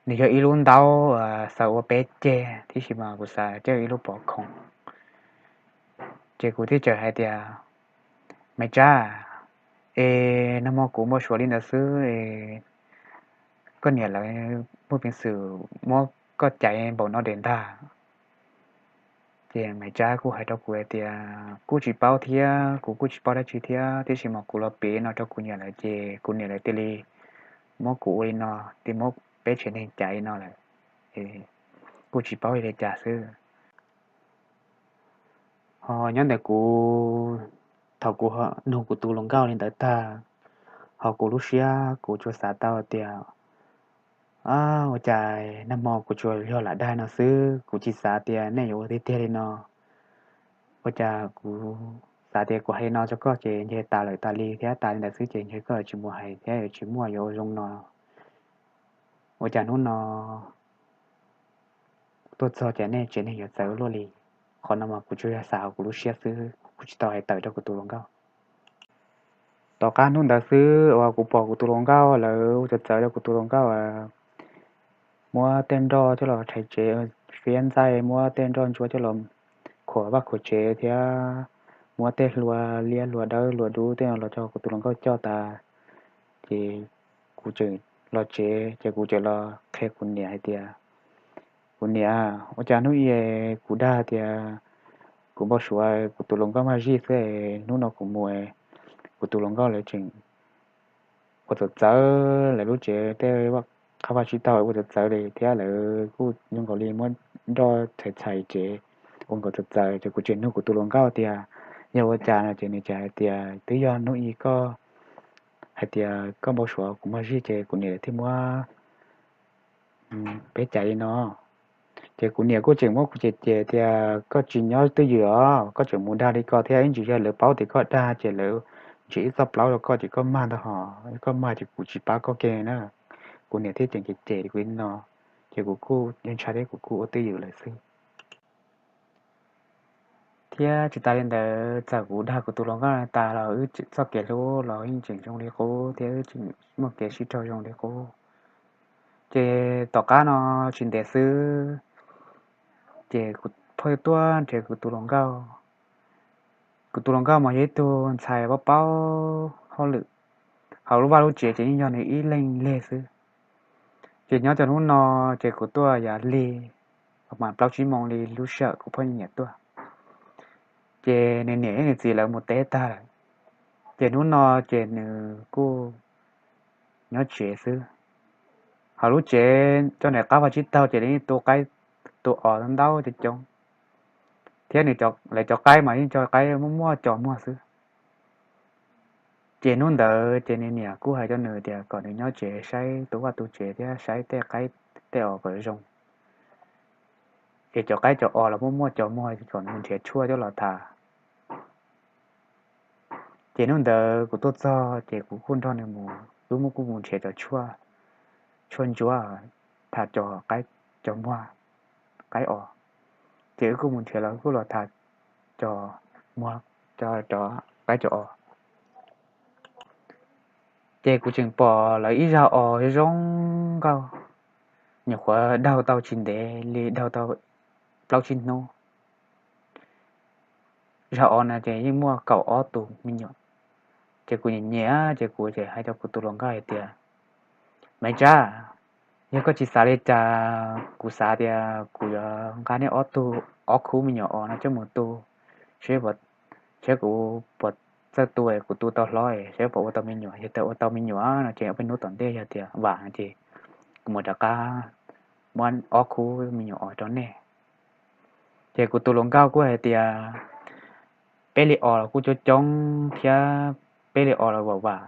Nws yog ib lub ntaub xaws ua peb ceg, tiam sis mas kuv xav coj ib lub pov khoom. Ces kuv thiaj txawm hais tias, Maiv Tsab, es nag hmo kuv npau suav li ntawd xwb es koj niam lawv muaj peev xwm muab koj caiv npaum no deb ntag. Ces Maiv Tsab kuj hais rau kuv hais tias kuj tsis paub thiab, kuv kuj tsis paub dab tsi thiab, tiam sis mas kuv los piav no rau kuv niam lawv ces kuv niam lawv cia li muab kuv ua li no, cia li muab peb tsev neeg caiv li no lawm. Kuj tsis paub li cas xwb. Ho nyob ntawm kuv, thaum kuv nug kuv tus hluas nkauj li ntawd tag, ho kuv lub siab kuv tsuas xav tau tias, ua cas nag hmo kuv tsuas yog lam dag no xwb, kuv tsis xav tias nej yuav ua tiag tiag li no. Ua cas kuv xav tias kuv hais li no rau koj ces ntshe tas lawm tas li thiab, tas li ntawd xwb ces ntshe koj yuav tsis mus hais thiab yuav tsis muaj yuav ua zoo no. Ua cas hnub no tuaj txog ces nej tsev neeg yuav txawv luaj li? Qhov no mas kuv tsuas yog xav hauv kuv lub siab xwb, kuv tsis tau hais tawm rau kuv tus hluas nkauj. Tom qab hnub ntawd xwb uas kuv pom kuv tus hluas nkauj lawv ua txawv txawv rau kuv tus hluas nkauj, muab tej nroj coj los rhais tsev, fiab ntxaij, muab tej nroj ntsuab coj los khuam vaj khuam tsev thiab muab tej hlua liab hlua dawb hlua dub tej no los rau kuv tus hluas nkauj coj tas. Ces kuv tseem los tsev ces kuv tseem los qhia kuv niam hais tias, Kuv niam, ua cas hnub i kuv dag tias kuv npau suav kuv tus hluas nkauj mag zij xwb, hnub no kuv mus kuv tus hluas nkauj lawv tseem ua txawv txawv, lawv lub tsev tej qab vaj tsib taug ua txawv txawv li thiab lawv kuj zoo nkaus li muab nroj txhais txhais tsev ua nkaus txawv txawv. Ces kuv tseem nug kuv tus hluas nkauj tias yog ua cas no ces nws tseem hais tias twb yog hnub i koj hais tias koj npau suav kuv mag zij ces kuv niam thiaj muab peb caiv li no. Ces kuv niam kuj tseem muab kuv cem cem tias koj tsis nyob twj ywm os, koj tseem mus dag li ko thiab, ib ntsis yog lawv paub tias koj dag ces lawv nrhiav ib txoj plaub rau koj ces koj mag ntag hos, koj mag ces kuv tsis pab koj kiag na. Kuv niam thiaj tseem cem cem kuv li no, ces kuv kuj ntshai thiab kuv kuj ua twj ywm lawm xwb. Thiab tsis tas li ntawd, txawm kuv dag kuv tus hluas nkauj tas los wb txoj kev hlub los yeej tseem zoo li qub thiab wb tseem muaj kev sib raug zoo li qub. Ces tom qab no tsis ntev xwb, ces kuv pheej tuaj nrhiav kuv tus hluas nkauj. Kuv tus hluas nkauj mas yog ib tug ntxhais paub paub hauj lwm, hauv lub vaj lub tsev ces yeej yog nws ib leeg leg xwb. Ces nyob rau hnub no, ces kuv tuaj yav lig, mas plaub tsib moos li lub sij hawm kuv pheej nyiam tuaj. Ces nws niam thiab nws txiv lawv mus teb tag lawm, ces hnub no ces nws kuj nyob tsev xwb. Hauv lub tsev rau ntawm qab vaj tsib taug ces lawv yeej tu qaib tu os ntau coob coob, thiab nws, lawv cov qaib mas yeej cov qaib muaj muaj cov muag xwb. Ces hnub ntawd ces nws niam kuj hais rau nws tias kom nws nyob tsev saib tu vaj tu tsev thiab saib tej qaib tej os kom zoo, es cov qaib cov os los muaj muaj cov muag kom nws nrhiav tshuaj coj los tham. Ces hnub ntawd kuv tuaj txog ces kuv kuj nrog nws mus, wb kuj mus nrhiav cov tshuaj, tshuaj ntsuab tham cov qaib, cov muag, qaib os. Ces wb kuj mus nrhiav los kuj los tham cov muag, cov, cov qaib cov os. Ces kuv tseem pom lawv ib zaj os zoo nkauj, nyuam qhuav daug tau tsis ntev li, daug tau plaub tsib hnub. Zaj os no ces yeej muaj kaum ob tus me nyuam. Ces kuv nyiam nyiam ces kuv ces hais rau kuv tus hluas nkauj hais tias, Maiv Tsab, yog koj tsis xav li cas, kuv xav tias kuv yuav nqa nej ob tug, ob khub me nyuam os no coj mus tu, saib kuv puas txawj tu, kuv tu tau hlob, saib puas ua tau me nyuam. Yog tias ua tau me nyuam no ces ob peb hnub tom ntej yog tias vam no ces kuv mam rov qab muab ob khub me nyuam os rau nej. Ces kuv tus hluas nkauj kuj hais tias, peb li os los kuj coob coob thiab, peb li os los vam vam,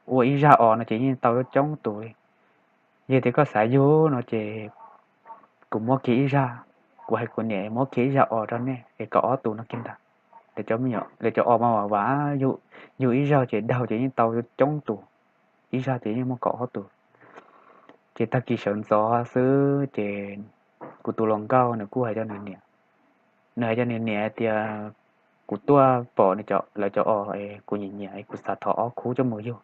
ua ib zaj os no ces yeej tau coob coob tus li. Yog tias koj xav yug no ces kuv muab kiag ib zaj, kuv hais kuv niam muab kiag ib zaj os rau nej es kaum ob tus no kiag ntag. Lawv cov os mas vam vam, yug ib zaug ces daug ces yeej tau coob tus, ib zaj ces yeej muaj kaum ob tus. Ces tag kis sawv ntxov xwb ces kuv tus hluas nkauj nws kuj hais rau nws niam, nws hais rau nws niam hais tias, kuv tuaj pom lawv cov os es kuv nyiam nyiam es kuv xav thov ob khub coj mus yug.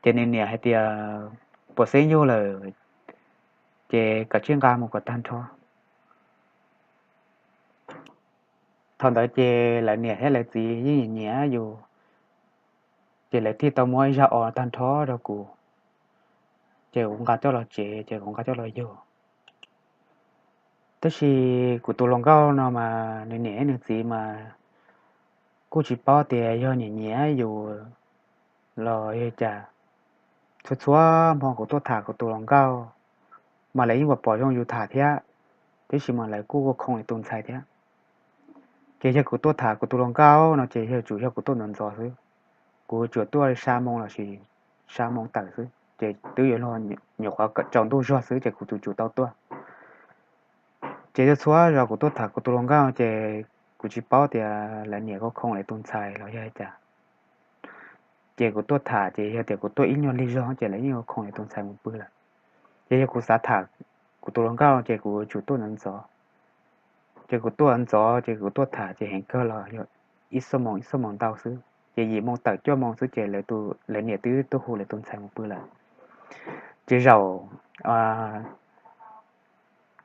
Ces nws niam hais tias, puas xeeb yug lawm ces kav tsij nqa mus kom tag nrho. Thaum ntawd ces lawv niam thiab lawv txiv yeej nyiam nyiam yus, ces lawv thiaj tau muab ib zaj os tag nrho rau kuv, ces kuv nqa coj los tsev ces kuv nqa coj los yug. Tab sis kuv tus hluas nkauj no mas nws niam nws txiv mas kuj tsis paub tias yog nyiam nyiam yus los yog cas. Txhua txhua hmo kuv tuaj tham kuv tus hluas nkauj mas lawv yeej pom zoo yus tham thiab, tab sis mas lawv kuj ua khoo lawv tus ntxhais thiab. Ces yog kuv tuaj tham kuv tus hluas nkauj no ces yog tsuas yog kuv tuaj ntxov ntxov xwb, kuv tsuas tuaj sab moo lossis sab moo tawm xwb ces twb yuav luag nyuam qhuav tsaus ntuj zog xwb ces kuv tsuas tsuas tau tuaj. Ces txhua txhua zaus kuv tuaj tham kuv tus hluas nkauj ces kuv tsis paub tias lawv niam ua khoo lawv tus ntxhais los yog cas. Ces kuv tuaj tham ces yog tias kuv tuaj ib nyuag lig zog ces lawv yeej ua khoo lawv tus ntxhais mus pw lawm. Ces yog kuv xav tham kuv tus hluas nkauj ces kuv tsuas tuaj ntxov ntxov. Ces kuv tuaj ntxov ces kuv tuaj tham ces heev kawg los yog ib xuab moos ib xuab moos ntau xwb ces yim moo tawm cuaj moo xwb ces lawv niam twb tuaj hu lawv tus ntxhais mus pw lawm. Ces zaum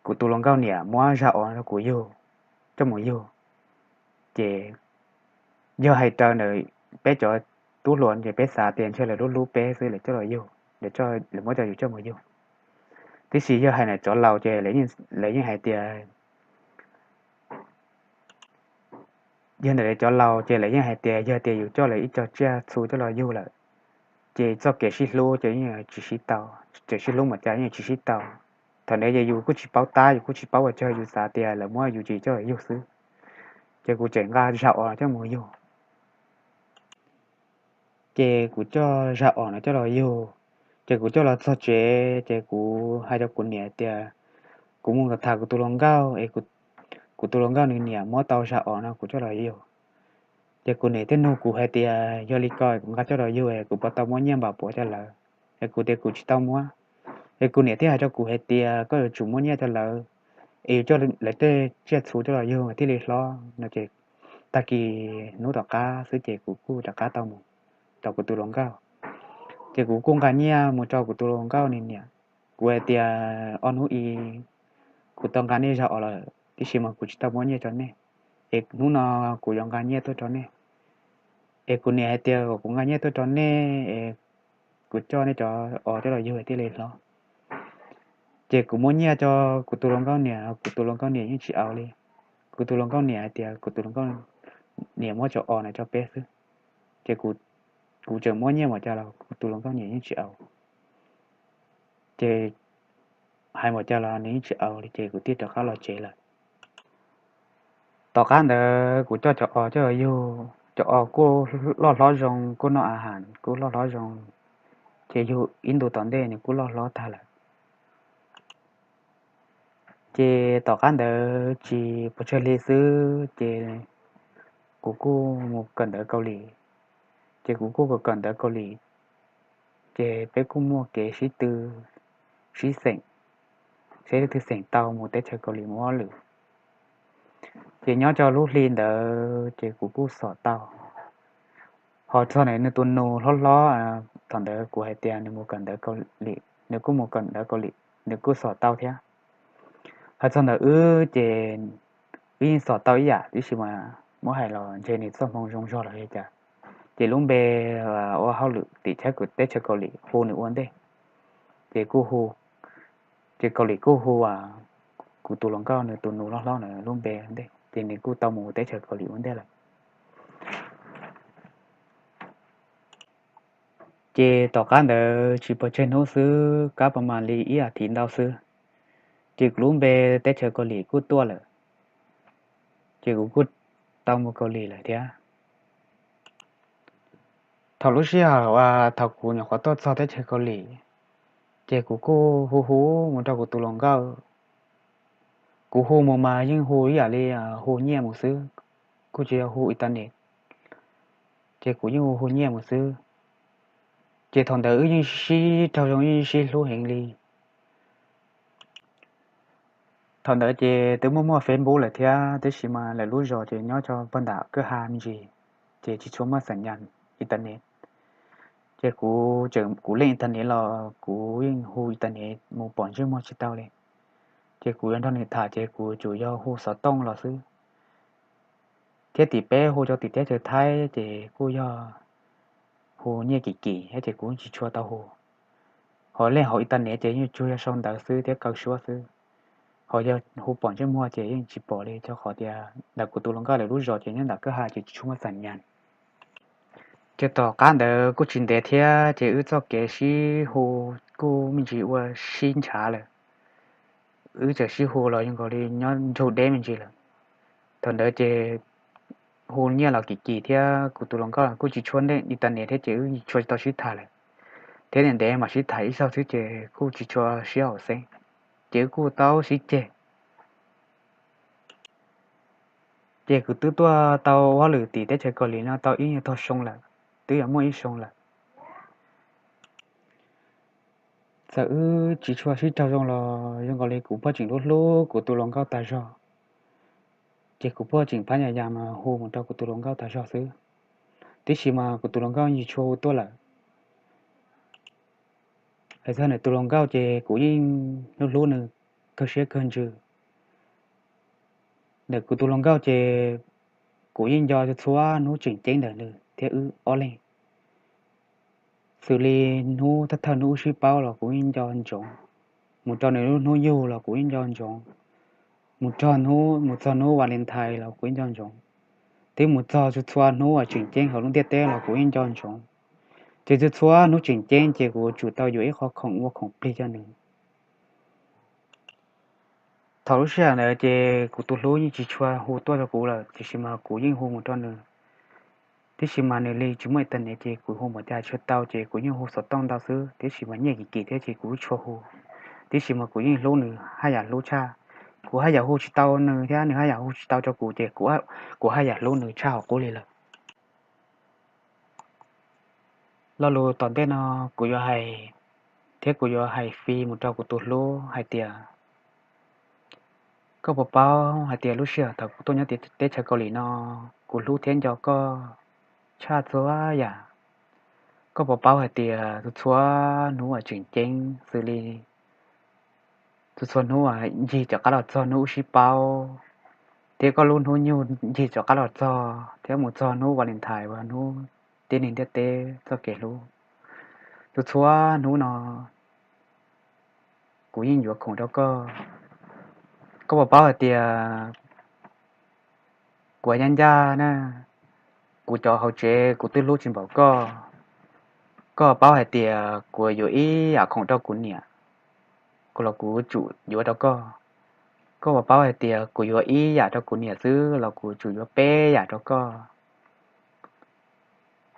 kuv tus hluas nkauj niam muab zaj os rau kuv yug, coj mus yug, ces yog hais raws ntawm peb cov tub hluas ces peb xav tias ntshe lawv hlub hlub peb xwb lawv coj los yug, lawv muab cov yus coj mus yug. Tiam sis yog hais ntawm cov laus ces lawv yeej hais tias, yog ntawm lawv cov laus ces lawv yeej hais tias yog tias yus coj lawv ib co tsiaj txhu coj los yug lawm, ces txoj kev sib hlub ces yeej tsis sib tau, tseem sib hlub mas cas yeej tsis sib tau. Thaum ntawd ces yus kuj tsis paub tab, yus kuj tsis paub ua cas, yus xav tias lawv muab yus tsis coj los yug xwb. Ces kuv tseem nqa zaj os coj mus yug. Ces kuv coj zaj os no coj los yug, ces kuv coj los txog tsev ces kuv hais rau kuv niam tias kuv mus tham kuv tus hluas nkauj es kuv tus hluas nkauj nws niam muab tau zaj os no kuv coj los yug. Ces kuv niam thiaj nug kuv hais tias yog li ko kuv nqa coj los yug es kuv puas tau muab nyiaj npam puav cov lawm. Es kuv tias kuv tsis tau muab. Es kuv niam thiaj hais rau kuv hais tias koj yuav tsum muab nyiaj cov lawm, es yus coj lawv tej tsiaj txhu coj los yug thiaj li hlob no ces tag kis hnub tom qab xwb ces kuv kuj rov qab tau mus rau kuv tus hluas nkauj. Ces kuv kuj nqa nyiaj mus rau kuv tus hluas nkauj nws niam. Kuv hais tias ob hnub i kuv tau nqa nej zaj os lawm tiam sis mas kuv tsis tau muab nyiaj rau nej, es hnub no kuv yuav nqa nyiaj tuaj rau nej. Es kuv niam hais tias kom kuv nqa nyiaj tuaj rau nej es kuv coj nej cov os coj los yug thiaj li hlob. Ces kuv muab nyiaj rau kuv tus hluas nkauj niam, kuv tus hluas nkauj niam yeej tsis au li. Kuv tus hluas nkauj niam hais tias kuv tus hluas nkauj niam muab cov os no rau peb xwb. Ces kuv tseem muab nyiaj npaum cas los kuv tus hluas nkauj niam yeej tsis au. Ces hais npaum cas los nws yeej tsis au li ces kuv thiaj rov qab los tsev lawm. Tom qab ntawd kuv coj cov os coj los yug, cov os kuj loj hlob zoo, kuj noj a has kuj loj hlob zoo, ces yug ib ntu tom ntej nws kuj loj hlob tag lawm. Ces tom qab ntawd tsis pes tsawg hli xwb ces kuv kuj mus kawm ntawv Kaus Lim. Ces kuv kuj kawm kawm ntawv Kaus Lim, ces peb kuj muaj kev sib tw, sib xeem, seb leej twg xeem tau mus teb chaws Kaus Lim mus hauj lwm. Ces nyob rau lub hli ntawd ces kuv kuj xom tau. Ho txog ntawm nws tus nus hlob hlob, thaum ntawd kuv hais tias nws mus kawm ntawv Kaus Lim, nws kuj mus kawm ntawv Kaus Lim, nws kuj xom tau thiab. Ho txog ntawm wb ces wb yeej xom tau ib yam, tiam sis mas muab hais los ntshe nws txoj hmoo zoo zog los li cas, ces lub npe ua hauj lwm tim teb chaws Kaus Lim hu nws ua ntej, ces kuj hu, ces Kaus Lim kuj hu kuv tus hluas nkauj nws tus nus hlob hlob ntawd lub npe ua ntej, ces nws kuj tau mus teb chaws Kaus Lim ua ntej lawm. Ces tom qab ntawd tsis pes tsawg hnub xwb, kab pas mas li ib as thiv ntau xwb, ces kuv lub npe teb chaws Kaus Lim kuj tuaj lawm. Ces kuv kuj tau mus Kaus Lim lawm thiab. Thaum lub sij hawm uas thaum kuv nyuam qhuav tuaj txog teb chaws Kaus Lim, ces kuv kuj hu hu mus rau kuv tus hluas nkauj. Kuv hu mus mas yeej hu ib yam li hu nyiaj mus xwb, kuj tsis yog hu internet, ces kuv yeej hu hu nyiaj mus xwb. Ces thaum ntawd wb yeej sib raug zoo, yeej sib hlub heev li. Thaum ntawd ces twb muaj muaj Facebook lawm thiab, tiam sis mas lawv lub zos ces nyob rau pog nram kwj ha me ntsis, ces tsis tshua muaj xam nyas internet. Ces kuv tseem, kuv leej internet los kuv yeej hu internet mus pom ntsej muag tsis tau li. Ces kuv yuav nrog nws tham ces kuv tsuas yog hu xov tooj los xwb. Thiab tim peb hu rau tim teb chaws Thaib ces kuj yog hu nyiaj kim kim thiab ces kuv tsis tshua tau hu. Ho leej hauv internet ces yeej tsuas yog sau ntawv xwb thiab kaw suab xwb. Ho yog hu pom ntsej muag ces yeej tsis pom li, rau qhov tias ntawm kuv tus hluas nkauj lawv lub zos ces nyob nram kwj ha ces tsis tshua muaj xam nyas. Ces tom qab ntawd kuj tsis ntev thiab ces wb txoj kev sib hu kuj me ntsis ua sib ntshav lawm. Wb txawm sib hu los zoo nkaus li nyob nrug deb me ntsis lawm. Thaum ntawd ces hu nyiaj los kim kim thiab kuv tus hluas nkauj kuj tsis tshua leej internet thiab ces wb tsis tshua tau sib tham lawm. Thiab ntev ntev mam sib tham ib zaug xwb ces kuj tsis tshua sib haum xeeb, ces wb kuj tau sib ceg. Ces kuv twb tuaj tau ua hauj lwm tim teb chaws Kaus Lim no tau ib nyuag tog xyoo lawm, twb yuav muaj ib xyoo lawm. Txawm wb tsis tshua sib raug zoo los zoo nkaus li kuv pheej tseem hlub hlub kuv tus hluas nkauj tas zog. Ces kuv pheej tseem phab nyas yas mas hu mus rau kuv tus hluas nkauj tas zog xwb, tiam sis mas kuv tus hluas nkauj tsis tshua hu tuaj lawm. Hais txog ntawm tus hluas nkauj ces kuv yeej hlub hlub nws kawg siab kawg ntsws. Ntawm kuv tus hluas nkauj ces kuv yeej nco txhua hnub tseem ceeb ntawm nws thiab wb ob leeg. Xws li hnub thawj thawj hnub wb sib paub los kuv yeej nco ntsoov, mus rau nws lub hnub yug los kuv yeej nco ntsoov, mus txog hnub, mus txog hnub Valentine los kuv yeej nco ntsoov, thiab mus txog txhua txhua hnub uas tseem ceeb hauv lub ntiaj teb los kuv yeej nco ntsoov. Ces txhua txhua hnub tseem ceeb ces kuv tsum tau yuav ib qho khoom ua khoom plig rau nws. Thaum lub sij hawm ntawd ces kuv tus hlub yeej tsis tshua hu tuaj rau kuv lawm, tiam sis mas kuv yeej hu mus rau nws. Tiam sis mas nws li tsis muaj internet ces kuv hu npaum cas tsis tau, ces kuv yeej hu xov tooj ntau xwb, tiam sis mas nyiaj kim kim thiab ces kuv tsis tshua hu. Tiam sis mas kuv yeej hlub nws haj yam hlub tshaj. Kuv haj yam hu tsis tau nws thiab nws haj yam hu tsis tau rau kuv, ces kuv haj yam hlub nws tshaj qhov qub li lawm. Lo lus tom ntej no kuv yuav hais, thiab kuv yuav hais fij mus rau kuv tus hlub hais tias, koj puas paub hais tias lub sij hawm thaum kuv tuaj nyob teb chaws Kaus Lim no, kuv hlub thiab nco koj tshaj txhua yam. Koj puas paub hais tias txhua txhua hnub uas tseem ceeb xws li txhua txhua hnub uas ncig rov qab los txog hnub wb sib paub, thiab koj lub hnub nyoog ncig rov qab los txog thiab mus txog hnub Valentine uas hnub tib neeg ntiaj teb txoj kev hlub, txhua txhua hnub no kuv yeej yuav khoom rau koj. Koj puas paub hais tias kuv ncaj ncaj na, kuv cov hauv tsev kuv twb hlub tsis npaum koj. Koj paub hais tias kuv yuav ib yam khoom rau kuv niam, kuv los kuv tsum yuav rau koj. Koj puas paub hais tias kuv yuav ib yam rau kuv niam xwb los kuv tsum yuav peb yam rau koj.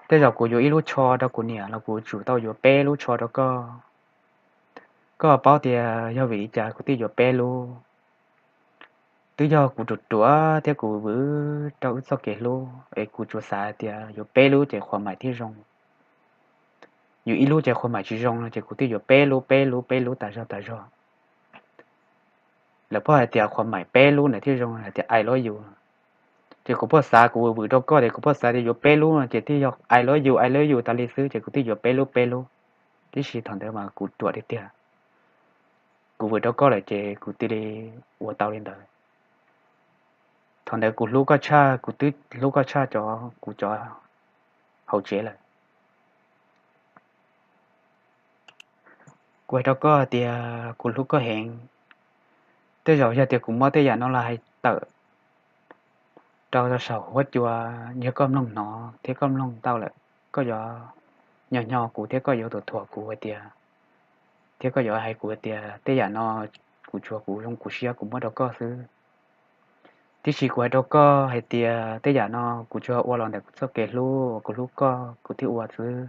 Tej zaum kuv yuav ib lub tsho rau kuv niam los kuv tsum tau yuav peb lub tsho rau koj. Koj paub tias yog vim li cas kuv thiaj yuav peb lub? Twb yog kuv ruam ruam thiab kuv vwm rau wb txoj kev hlub es kuv tsuas xav tias yuav peb lub ces qhuas maim thiaj zoo. Yuav ib lub ces qhuas maim tsis zoo no ces kuv thiaj yuav peb lub, peb lub, peb lub tas zog tas zog. Lawv pheej hais tias qhuas maim peb lub ntawd thiaj zoo, hais tias I love you. Ces kuv pheej xav, kuv vwm rau koj ces kuv pheej xav tias yuav peb lub no ces thiaj yog I love you, I love you tas li xwb, ces kuv thiaj yuav peb lub, peb lub. Tiam sis thaum ntawd mas kuv ruam tiag tiag. Kuv vwm rau koj lawm ces kuv thiaj li ua tau li ntawd. Thaum ntawd kuv hlub koj tshaj, kuv twb hlub koj tshaj cov, kuv cov hauv tsev lawm. Kuv hais rau koj hais tias kuv hlub koj heev. Tej zaum yog tias kuv muab tej yam no los hais tawm rau saum huab cua, yog koj mloog hnov thiab koj mloog tau lawm, koj yuav nyo nyo kuv thiab koj yuav thuam thuam kuv hais tias, thiab koj yuav hais kuv hais tias tej yam no kuv tsuas kuv zoo kuv siab kuv muab rau koj xwb. Tiam sis kuv hais rau koj hais tias tej yam no kuv tsuas ua los ntawm kuv txoj kev hlub uas kuv hlub koj kuv thiaj ua xwb.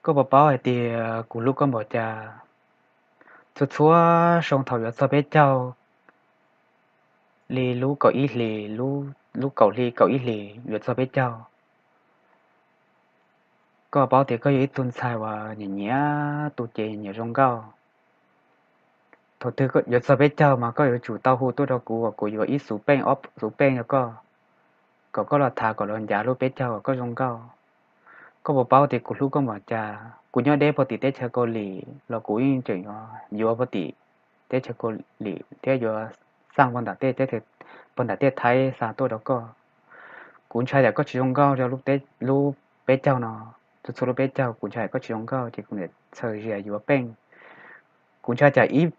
Koj puas paub hais tias kuv hlub koj npaum cas? Txhua txhua xyoo thaum yuav txog peb caug, li lub kaum ib hlis, lub kaum hli kaum ib hlis yuav txog peb caug, koj paub tias koj yog ib tug ntxhais uas nyiam nyiam tu cev, nyiam zoo nkauj. Thaum twg yuav txog peb caug mas koj yuav tsum tau hu tuaj rau kuv uas kuv yuav ib xuv peej ob xuv peej rau koj, kom koj los tham kom los ncav lub peb caug kom koj zoo nkauj. Koj puas paub tias kuv hlub koj npaum cas? Kuv nyob deb puag tim teb chaws Kaus Lim los kuv yeej tseem yuav puag tim teb chaws Kaus Lim thiab yuav xaj puag ntam tej, puag ntam tej Thaib xa tuaj rau koj. Kuv ntshai tias koj tsis zoo nkauj rau lub peb caug no, txhua txhua lub peb caug kuv ntshai koj tsis zoo nkauj ces kuv niam txhawm zias yuav peej. Kuv ntshai tsam ib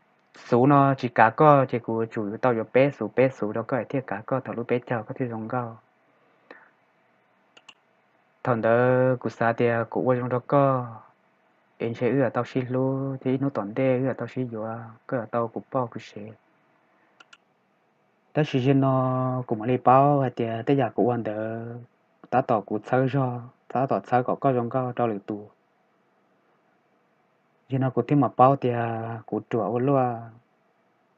xuv no tsis kav koj ces kuv tsum tau yuav peb xuv peb xuv rau koj es thiaj kav koj thaum lub peb caug koj thiaj zoo nkauj. Thaum ntawd kuv xav tias kuv ua zoo rau koj, es ntshe wb yuav tau sib hlub thiab ib hnub tom ntej wb yuav tau sib yuav, koj yuav tau kuv poj kuv sev. Tab sis zaum no kuv mam li paub hais tias tej yam kuv ua ntawd tab tom kuv txhawb zog, tab tom txhawb kom koj zoo nkauj rau lwm tus. Zaum no kuv thiaj mam paub tias kuv ruam ua luaj,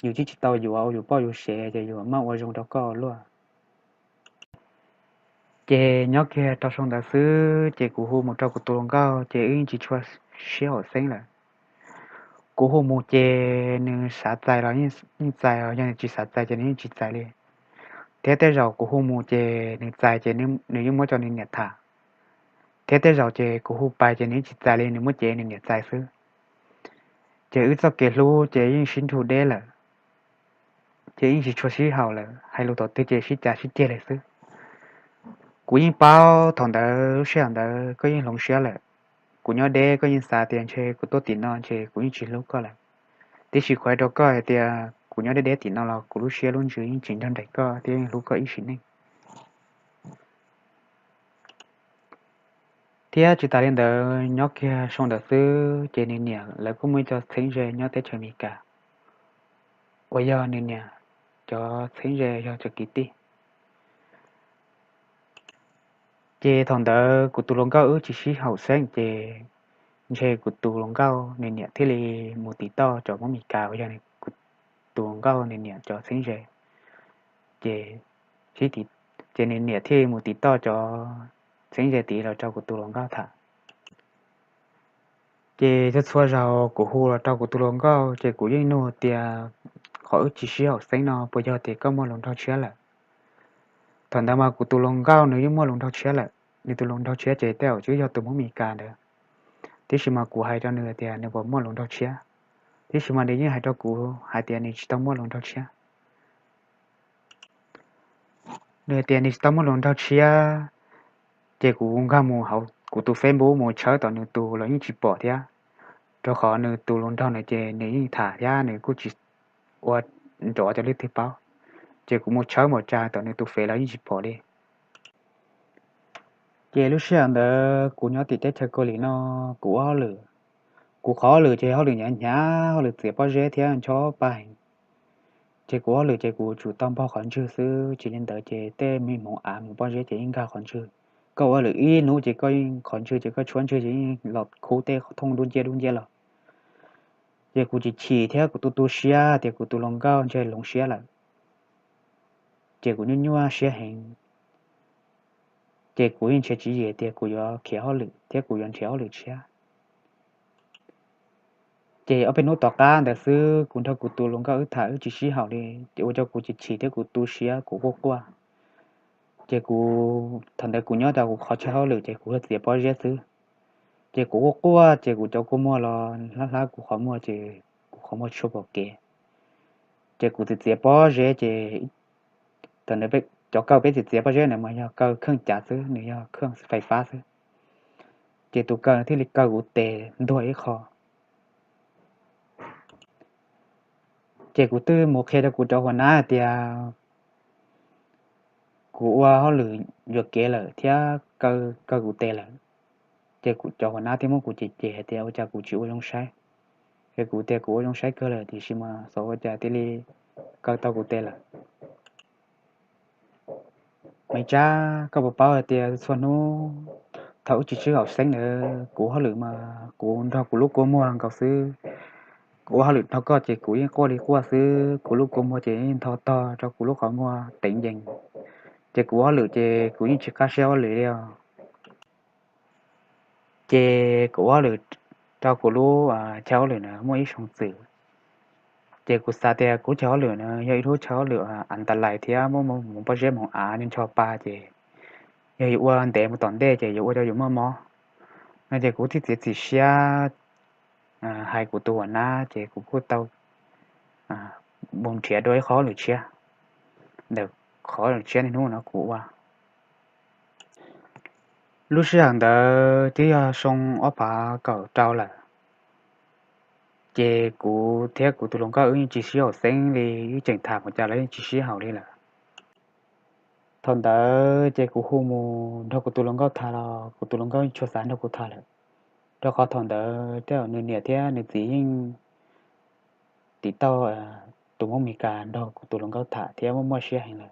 yus twb tsis tau yuav ua yus poj yus sev ces yus maj ua zoo rau koj ua luaj. Ces nyob kiag rau xyoo ntawd xwb ces kuv hu mus rau kuv tus hluas nkauj ces wb yeej tsis tshua sib haum xeeb lawm. Kuv hu mus ces nws xav txais los yeej txais, yog nws tsis xav txais ces nws yeej tsis txais li. Thiab tej zaum kuv hu mus ces nws txais ces nws yeej muab cov nws niam tham. Thiab tej zaum ces kuv hu pais ces nws yeej tsis txais li, nws muab cev nws niam txais xwb. Ces wb txoj kev hlub ces yeej sib nrug deb lawm, ces yeej tsis tshua sib haum lawm, hais lus thaum twg ces sib cav sib ceg li xwb. Kuv yeej paub thaum ntawd lub sij hawm ntawd koj yeej hloov siab lawm. Kuv nyob deb koj yeej xav tias ntshe kuv tuaj tim no ntshe kuv yeej tsis hlub koj lawm. Tiam sis kuv hais rau koj hais tias kuv nyob deb deb tim no los kuv lub siab lub ntsws yeej tseem nrog nraim koj thiab yeej hlub koj ib sim neej. Thiab tsis tas li ntawd nyob kiag xyoo ntawd xwb ces nws niam lawv kuj muaj ib co txheeb ze nyob teb chaws Amelikas uas yog nws niam cov txheeb ze yog cov kwv tij. Ces thaum ntawd kuv tus hluas nkauj wb tsis sib haum xeeb ces ntshe kuv tus hluas nkauj nws niam thiaj li mus tim toj cov Hmoob Amelikas uas yog kuv tus hluas nkauj nws niam cov txheeb ze. Ces, ces nws niam thiaj li mus tim toj cov txheeb ze tid los rau kuv tus hluas nkauj tham. Ces txhua txhua zaus kuv hu los rau kuv tus hluas nkauj ces kuv yeej nug tias qhov wb tsis sib haum xeeb no puas yog tias koj muaj hluas nraug tshiab lawm. Thaum ntawd mas kuv tus hluas nkauj nws yeej muaj hluas nraug tshiab lawm, nws tus hluas nraug tshiab ces tej zaum twb yog tus Hmoob Amelikas ntawd. Tiam sis mas kuv hais rau nws tias nws puas muaj hluas nraug tshiab, tiam sis mas nws yeej hais rau kuv hais tias nws tsis tau muaj hluas nraug tshiab. Nws hais tias nws tsis tau muaj hluas nraug tshiab, ces kuv nkag mus hauv kuv tus Facebook mus tshawb tom nws tus los yeej tsis pom thiab, rau qhov nws tus hluas nraug na ces nws yeej tham thiab nws kuj tsis ua nrov cov leej twg paub. Ces kuv mus tshawb mus tsa tom nws tus Fev los yeej tsis pom li. Ces lub sij hawm ntawd kuv nyob tim teb chaws Kaus Lim no, kuv ua hauj lwm, kuv qhov hauj lwm ces hauj lwm hnyav hnyav, hauj lwm txiav pob zeb thiab ncho pa heev. Ces kuv hauj lwm ces kuv tsum tau npog qhov ntswg xwb, tsis li ntawd ces tej me hmoov av hmoov pob zeb ces yeej nkag qhov ntswg. Koj ua hauj lwm ib hnub ces koj yeej qhov ntswg ces koj tshuab ntswg ces yeej los khub tej thooj dub nciab dub nciab los. Ces kuv chim chim thiab kuv tu tu siab tias kuv tus hluas nkauj ntshe hloov siab lawm, ces kuv nyuaj nyuaj siab heev. Ces kuv yeej nrhiav tswv yim tias kuv yuav khiav hauj lwm thiab kuv yuav nrhiav hauj lwm tshiab. Ces ob peb hnub tom qab ntawd xwb kuv nrog kuv tus hluas nkauj wb tham wb tsis sib haum li, ces ua rau kuv chim chim thiab kuv tu siab kuv quaj quaj. Ces kuv thaum ntawd kuv nyob rau kuv qhov chaw hauj lwm ces kuv txiav pob zeb xwb. Ces kuv quaj quaj ces kuv cov kua muag los hlab hlab kuv qhov muag ces kuv qhov muag tshua pom kev. Ces kuv txiav txiav pob zeb ces thaum ntawd cov kaw peb txiav txiav pob zeb ntawd mas yog kaw kheej cav xwb, nws yog kheej fais fab xwb. Ces tus kaw thiaj li kaw kuv tes ntuag ib qho. Ces kuv twb mus qhia rau kuv cov huas nab hais tias kuv ua hauj lwm yuam kev lawm thiab kaw kuv tes lawm. Ces kuv cov huas nab thiaj muab kuv cem cem hais tias ua cas kuv tsis ua zoo saib. Ces kuv tias kuv ua zoo saib kawg lawm tiam sis mas xyov ua cas thiaj li kaw tau kuv tes lawm. Maiv Tsab, koj puas paub hais tias txhua hnub thaum wb tsis sib haum xeeb ntawd kuv ua hauj lwm mas kuv nrog kuv lub kua muag nkaus xwb. Kuv ua hauj lwm nrog koj ces kuv yeej quaj li quaj xwb, kuv lub kua muag ces yeej ntho tog rau kuv lub qhov muag teev yees. Ces kuv ua hauj lwm ces kuv yeej tsis qab siab ua hauj lwm li os. Ces kuv ua hauj lwm rau kuv lub chaw hauj lwm na muaj ib xyoo txwm, ces kuv xav tias kuv chaw hauj lwm na yog ib lub chaw hauj lwm antalais thiab muaj mus pob zeb moov av ncho pa, ces yog yuav ua ntev mus tom ntej ces yuav ua rau yus muaj mob no. Ces kuv thiaj txiav txim siab hais kuv tus uas nab, ces kuv kuj tau mus nrhiav dua ib qhov hauj lwm tshiab ntawm qhov hauj lwm tshiab niaj hnub no kuv ua. Lub sij hawm ntawd twb yog xyoo ob phav kaum rau lawm, ces kuv thiab kuv tus hluas nkauj wb yeej tsis sib haum xeeb li, wb tseem tham mus cas los yeej tsis sib haum li lawm. Thaum ntawd ces kuv hu mus nrog kuv tus hluas nkauj tham los kuv tus hluas nkauj yeej tsis xav nrog kuv tham lawm, rau qhov thaum ntawd tej zaum nws niam thiab nws txiv yeej tiv tauj tus Hmoob Mes Kas nrog kuv tus hluas nkauj tham thiab muaj muaj siab heev lawm.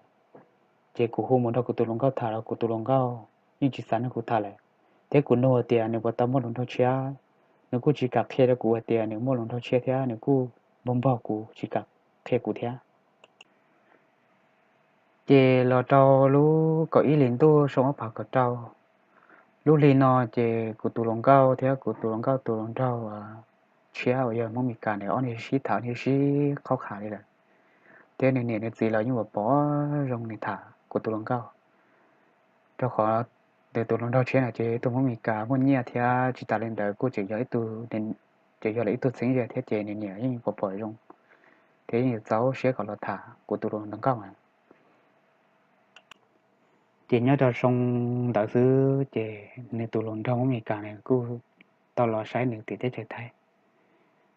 Ces kuv hu mus nrog kuv tus hluas nkauj tham los kuv tus hluas nkauj yeej tsis xav nrog kuv tham lawm, thiab kuv nug hais tias nws puas tau muaj hluas nraug tshiab, nws kuj tsis kam qhia rau kuv hais tias nws muaj hluas nraug tshiab thiab nws kuj npog npog kuv tsis kam qhia kuv thiab. Ces los rau lub kaum ib hlis ntuj xyoo ob phav kaum rau, lub hli no ces kuv tus hluas nkauj thiab kuv tus hluas nkauj tus hluas nraug tshiab uas yog Hmoob Mes Kas ntawd ob niag sib tham sib qhaub qha li lawm, thiab nws niam nws txiv los yeej ua pom zoo nws tham kuv tus hluas nkauj, rau qhov nws tus hluas nraug tshiab no ces yog ib tug Hmoob Mes Kas muaj nyiaj thiab tsis tas li ntawd kuj tseem yog ib tug, tseem yog ib tug txheeb ze thiab ces nws niam yeej pom pom zoo thiab yeej yuav txaus siab kom los tham kuv tus hluas nkauj na. Ces nyob rau xyoo ntawd xwb ces nws tus hluas nraug Hmoob Mes Kas nws kuj tau los saib nws tim teb chaws Thaib,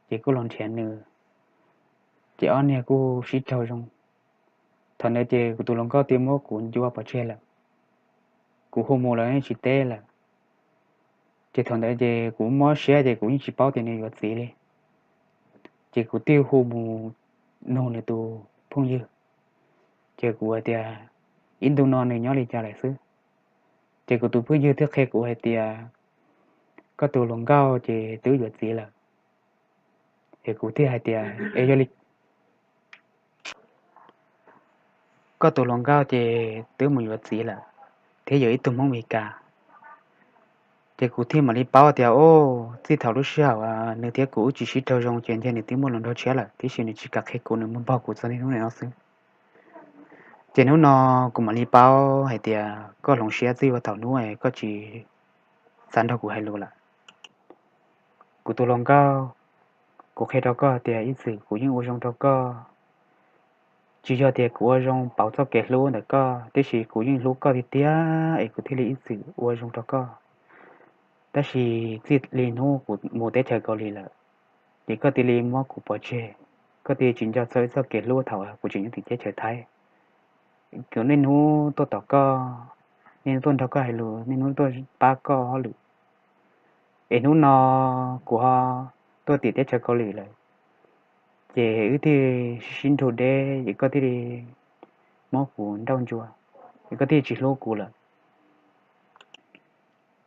ces kuj los nrhiav nws, ces ob niag kuj sib raug zoo. Thaum ntawd ces kuv tus hluas nkauj twb muab kuv ncua pov tseg lawm, kuv hu mus los yeej tsis teb lawm. Ces thaum ntawd ces kuv mob siab ces kuv yeej tsis paub tias nws yuav txiv li, ces kuv thiaj hu mus nug nws tus phooj ywg, ces kuv hais tias ib ntu no nws nyob li cas lawm xwb. Ces kuv tus phooj ywg thiaj qhia kuv hais tias koj tus hluas nkauj ces twb yuav txiv lawm. Ces kuv thiaj hais tias es yog li koj tus hluas nkauj ces twb mus yuav txiv lawm thiab yog ib tug Hmoob Mes Kas. Ces kuv thiaj mam li paub tias o, txij thaum lub sij hawm nws thiab kuv wb tsis sib raug zoo ces ntshe nws twb muaj hluas nraug tshiab lawm, tiam sis nws tsis kam qhia kuv, nws muab npog kuv txog niaj hnub nim no xwb. Ces hnub no kuv mam li paub hais tias koj hloov siab txij ua thaum hnub koj tsis xav nrog kuv hais lus lawm. Kuv tus hluas nkauj, kuv qhia rau koj tias ib txwm kuv yeej ua zoo rau koj, tsis yog tias kuv ua zoo pauv txoj kev hlub ntawm koj, tiam sis kuv yeej hlub koj tiag tiag es kuv thiaj li ib txwm ua zoo rau koj. Tab sis txij li hnub kuv mus teb chaws Kaus Lim lawm, ces koj thiaj li muab kuv pov tseg, koj thiaj li tsis nco txog ib txoj kev hlub thaum kuv tseem nyob tim teb chaws Thaib. Kuv niaj hnub tuaj tom koj, niaj hnub tuaj nrog koj hais lus, niaj hnub tuaj pab koj hauj lwm. Es hnub no kuv ho tuaj tim teb chaws Kaus Lim lawm, ces wb thiaj sib sib nrug deb, ces koj thiaj li muab kuv nrauj ntsuag, ces koj thiaj tsis hlub kuv lawm.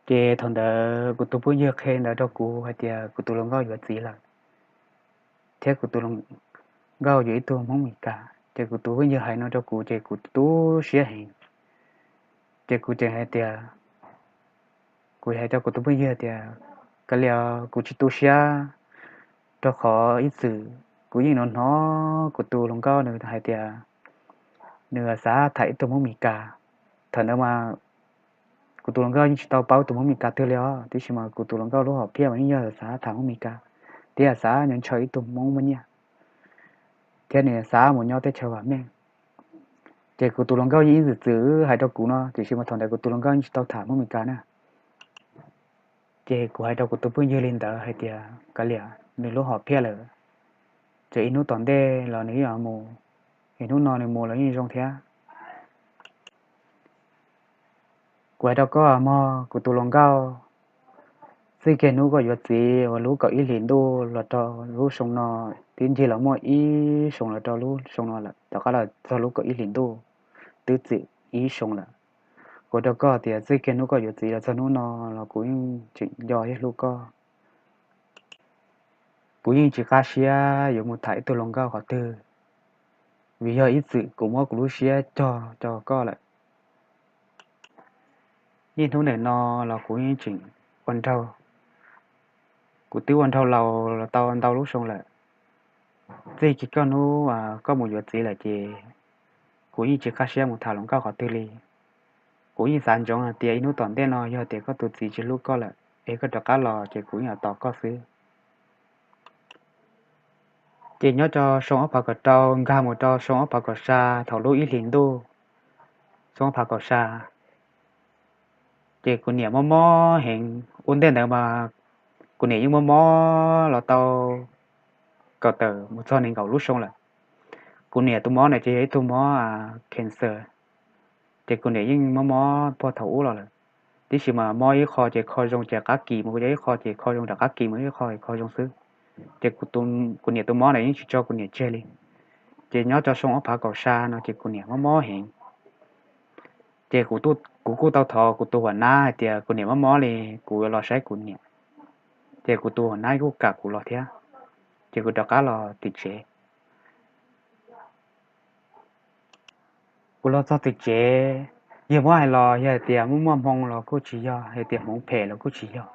Ces thaum ntawd kuv tus phooj ywg qhia ntawd rau kuv hais tias kuv tus hluas nkauj yuav txiv lawm, thiab kuv tus hluas nkauj yuav ib tug Hmoob Mes Kas. Ces kuv tus phooj ywg hais no rau kuv ces kuv tu siab heev. Ces kuv tseem hais tias, kuv hais rau kuv tus phooj ywg tias, kav liam, kuv tsis tu siab, rau qhov ib txwm kuv yeej hnov hnov kuv tus hluas nkauj nws hais tias nws xav tham ib tug Hmoob Mes Kas. Thaum ntawd mas kuv tus hluas nkauj yeej tsis tau paub tus Hmoob Mes Kas twg li os, tiam sis mas kuv tus hluas nkauj lub hom phiaj mas yeej yog xav tham Hmoob Mes Kas, thiab xav nco ntshaw ib tug Hmoob muaj nyiaj, thiab nws xav mus nyob teb chaws vam meej. Ces kuv tus hluas nkauj yeej ib txwm txwm hais rau kuv no, tiam sis mas thaum ntawd kuv tus hluas nkauj yeej tsis tau tham Hmoob Mes Kas na. Ces kuv hais rau kuv tus phooj ywg li ntawd hais tias kav liam, nws lub hom phiaj lawm, ces ib hnub tom ntej los nws yeej yuav mus, es hnub no nws mus los yeej zoo thiab. Kuv hais rau koj mog kuv tus hluas nkauj, Txij kiag hnub koj yuav txiv uas lub kaum ib hlis ntuj los rau lub xyoo no, twb ncig los muaj ib xyoo los rau lub xyoo no lawm, rov qab los txog lub kaum ib hlis ntuj twb txwm ib xyoo lawm. Kuv rau koj tias txij kiag hnub koj yuav txiv los txog hnub no los kuv yeej tseem nco thiab hlub koj. Kuv yeej tsis qab siab yuav mus tham ib tug hluas nkauj qhov twg, vim yog ib txwm kuv muab kuv lub siab cog rau koj lawm. Niaj hnub ntawm no los kuv yeej tseem ua nraug, kuv twb ua nraug laus los tau ntau lub xyoo lawm. Txij kiag koj hnub koj mus yuav txiv lawm ces kuv yeej tsis qab siab mus tham hluas nkauj qhov twg li. Kuv yeej xav ntsoov hais tias ib hnub tom ntej no yog tias koj tus txiv tsis hlub koj lawm es koj rov qab los ces kuv yeej yuav tos koj xwb. Ces nyob rau xyoo ob phav kaum rau nkag mus rau xyoo ob phav kaum xya thaum lub ib hlis ntuj, xyoo ob phav kaum xya, ces kuv niam mob mob heev. Ua ntej ntawd mas kuv niam yeej mob mob los tau kaum tawm mus txog nees nkaum lub xyoo lawm. Kuv niam tus mob na ces yog ib tug mob cancer, ces kuv niam yeej mob mob puag thaum ub los lawm. Tiam sis mas mob ib qho ces kho zoo ces rov qab kis mus, yog ib qho ces kho zoo rov qab kis mus, ib qho kho zoo xwb. Ces kuv niam tus mob na yeej tsis tso kuv niam tseg li. Ces nyob rau xyoo ob phav kaum xya no ces kuv niam mob mob heev. Ces kuv kuj tau thov kuv tus huam nab hais tias kuv niam mob mob li, kuv yuav los saib kuv niam. Ces kuv tus huam nab kuj kam kuv los thiab, ces kuv rov qab los tim tsev. Kuv los txog tim tsev, yog muab hais los yog hais tias muaj muaj hmoo los kuj tsis yog, hais tias hmoov phem los kuj tsis yog.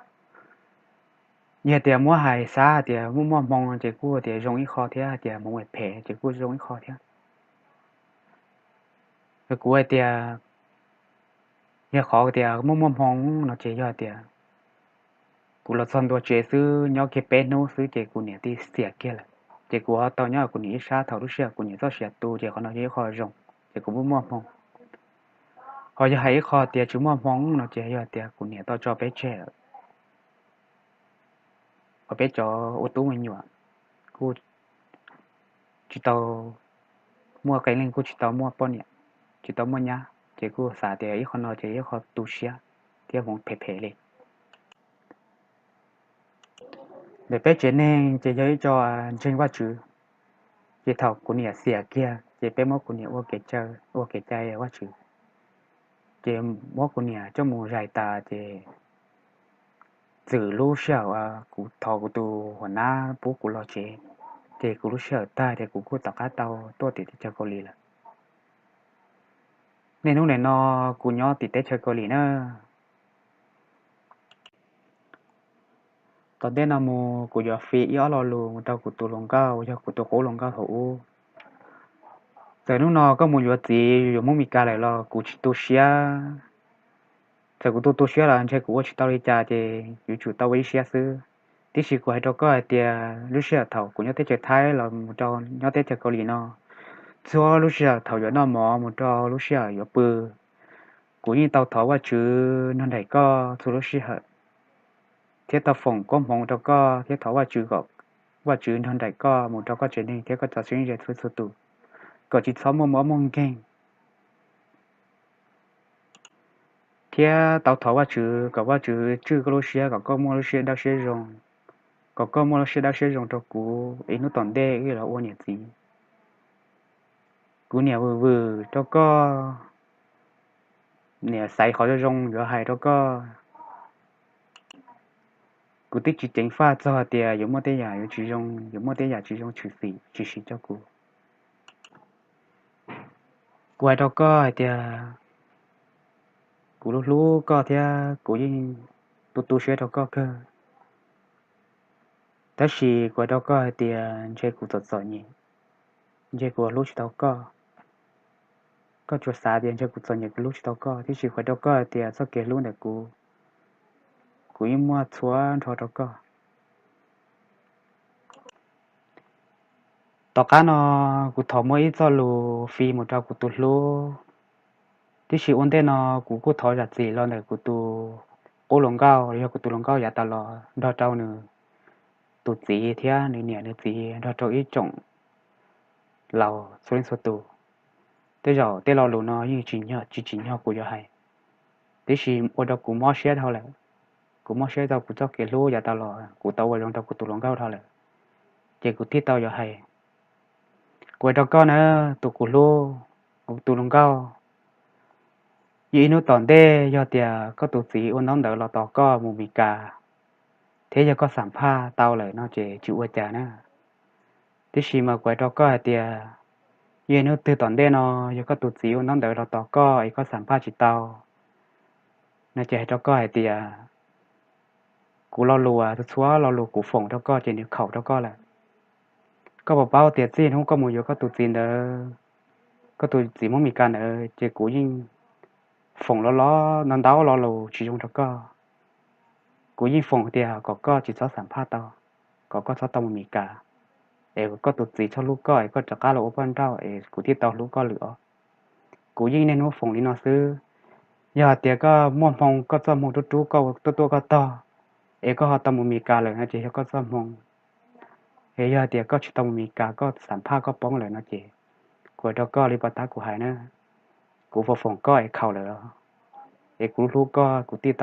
Yog tias muab hais xav hais tias muaj muaj hmoo ces kuj tias zoo ib qho thiab, hais tias hmoov phem ces kuj zoo ib qho thiab. Kuv hais tias yog qhov tias muaj muaj hmoo no ces yog tias kuv los txog ntua tsev xwb, nyob kiag peb hnub xwb ces kuv niam twb xiam kiag lawm. Ces kuv ho tau nyob kuv niam ib sab thaum lub sij hawm kuv niam txoj sia tu, ces qhov no yog ib qho zoo, ces kuv muaj muaj hmoo. Ho yog hais ib qho tias tsis muaj hmoo no ces yog tias kuv niam tau tso peb tseg lawm. Ho peb cov ua tub me nyuam kuj tsis tau muaj qee leej, kuj tsis tau muaj poj niam, tsis tau muaj nyab, ces kuj xav tias ib qho no ces ib qho tu siab thiab hmoov phem phem li. Ntawm peb tsev neeg ces yog ib co ntseeg Vajtswv, ces thaum kuv niam xiam kiag ces peb muab kuv niam ua kev cai, ua kev cai Vajtswv, ces muab kuv niam coj mus zais tas ces txwm lub sij hawm kuv thov kuv tus huam nab pub kuv los tsev, ces kuv lub sij hawm tag ces kuv kuj tom qab tau tuaj tim teb chaws Kaus Lim lawm. Niaj hnub nim no kuv nyob tim teb chaws Kaus Lim na. Tom ntej no mus kuv yuav fi ib ob lo lus mus rau kuv tus hluas nkauj uas yog kuv tus qub hluas nkauj thaum ub. Txawm hnub no koj mus yuav txiv yuav Hmoob Mes Kas lawm los kuv tsis tu siab. Txawm kuv tu tu siab los ntshe kuv ua tsis tau li cas ces yuav tsum tau ua ib siab xwb. Tiam sis kuv hais rau koj hais tias lub sij hawm thaum kuv nyob teb chaws Thaib los mus rau nyob teb chaws Kaus Lim no, txhua lub sij hawm thaum yuav noj mov mus rau lub sij hawm yuav pw, kuv yeej tau thov Vajtswv nrog nraim koj txhua lub sij hawm, thiab tau foom koob hmoov rau koj thiab thov Vajtswv kom Vajtswv nrog nraim koj mus rau koj tsev neeg thiab koj cov tsev neeg txhua txhua tus, kom tsis txhob muaj mob muaj nkeeg. Thiab tau thov Vajtswv kom Vajtswv tswj koj lub siab kom koj muaj lub siab dawb siab zoo, kom koj muaj lub siab dawb siab zoo rau kuv es hnub tom ntej wb los ua niam txiv. Kuv niam vwm vwm rau koj, niam xaiv qhov zoo zoo yuav hais rau koj. Kuv twb tsis ceev faj txog tias yuav muaj tej yam yuav tsis zoo, yuav muaj tej yam tsis zoo tshwm sim tshwm sim rau kuv. Kuv hais rau koj hais tias kuv hlub hlub koj thiab kuv yeej tu tu siab rau koj kawg. Tab sis kuv hais rau koj hais tias ntshe kuv txom txom nyem, ntshe kuv hlub tsis tau koj. Koj tsuas xav tias ntshe kuv txom nyem kuv hlub tsis tau koj, tiam sis kuv hais rau koj hais tias txoj kev hlub ntawm kuv, kuv yeej muaj txhua nrho rau koj. Tom qab no kuv thov muab ib txoj lus fi mus rau kuv tus hlub, tiam sis ua ntej no kuv kuj thov zam txim los ntawm kuv tus qub hluas nkauj, yog kuv tus hluas nkauj yav tas los nrog rau nws tus txiv thiab nws niam nws txiv nrog rau ib tsoom laus txhua leej txhua tus. Tej zaum tej lo lus no yeej tsis tsim nyog kuv yuav hais, tiam sis ua rau kuv mob siab dhau lawm. kuv muab siab rau kuv txoj kev hlub yav tas los kuv tau ua zoo rau kuv tus hluas nkauj dhau lawm, ces kuv thiaj tau yuav hais. Kuv hais rau koj na, tus kuv hlub, tus hluas nkauj, yog ib hnub tom ntej yog tias koj tus txiv ua ntaub ntawv los tos koj mus Mes Kas, thiab yog koj xam phaj tau lawm no ces tsis ua cas na. Tiam sis mas kuv hais rau koj hais tias, yog ib hnub twg tom ntej no yog koj tus txiv ua ntaub ntawv los tos koj es koj xam phaj tsis tau no ces hais rau koj hais tias, kuv lo lus, txhua txhua lo lus kuv foom rau koj ces nws khaum rau koj lawm. Koj puas paub tias txij hnub koj mus yuav koj tus txiv ntawd, koj tus txiv Hmoob Mes Kas ntawd ces kuv yeej foom los los ntau ntau lo lus tsis zoo rau koj. Kuv yeej foom tias kom koj tsis txhob xam phaj tau, kom koj txhob tau mus Mes Kas, es koj tus txiv txhob hlub koj es koj rov qab los ua poj nrauj es kuv thiaj tau hlub koj lawm os. Kuv yeej niaj hnub foom li no xwb. Yog hais tias koj muaj hmoo, koj txoj hmoo rub rub koj tuaj tuaj koj tog, es koj ho tau mus Mes Kas lawm no ces yog koj txoj hmoo. Es yog hais tias koj tsis tau mus Mes Kas, koj xam phaj koj poob lawm no ces, kuv hais rau koj li pos tab kuv hais na, kuv foom foom koj es khaum lawm, es kuv hlub koj kuv thiaj tau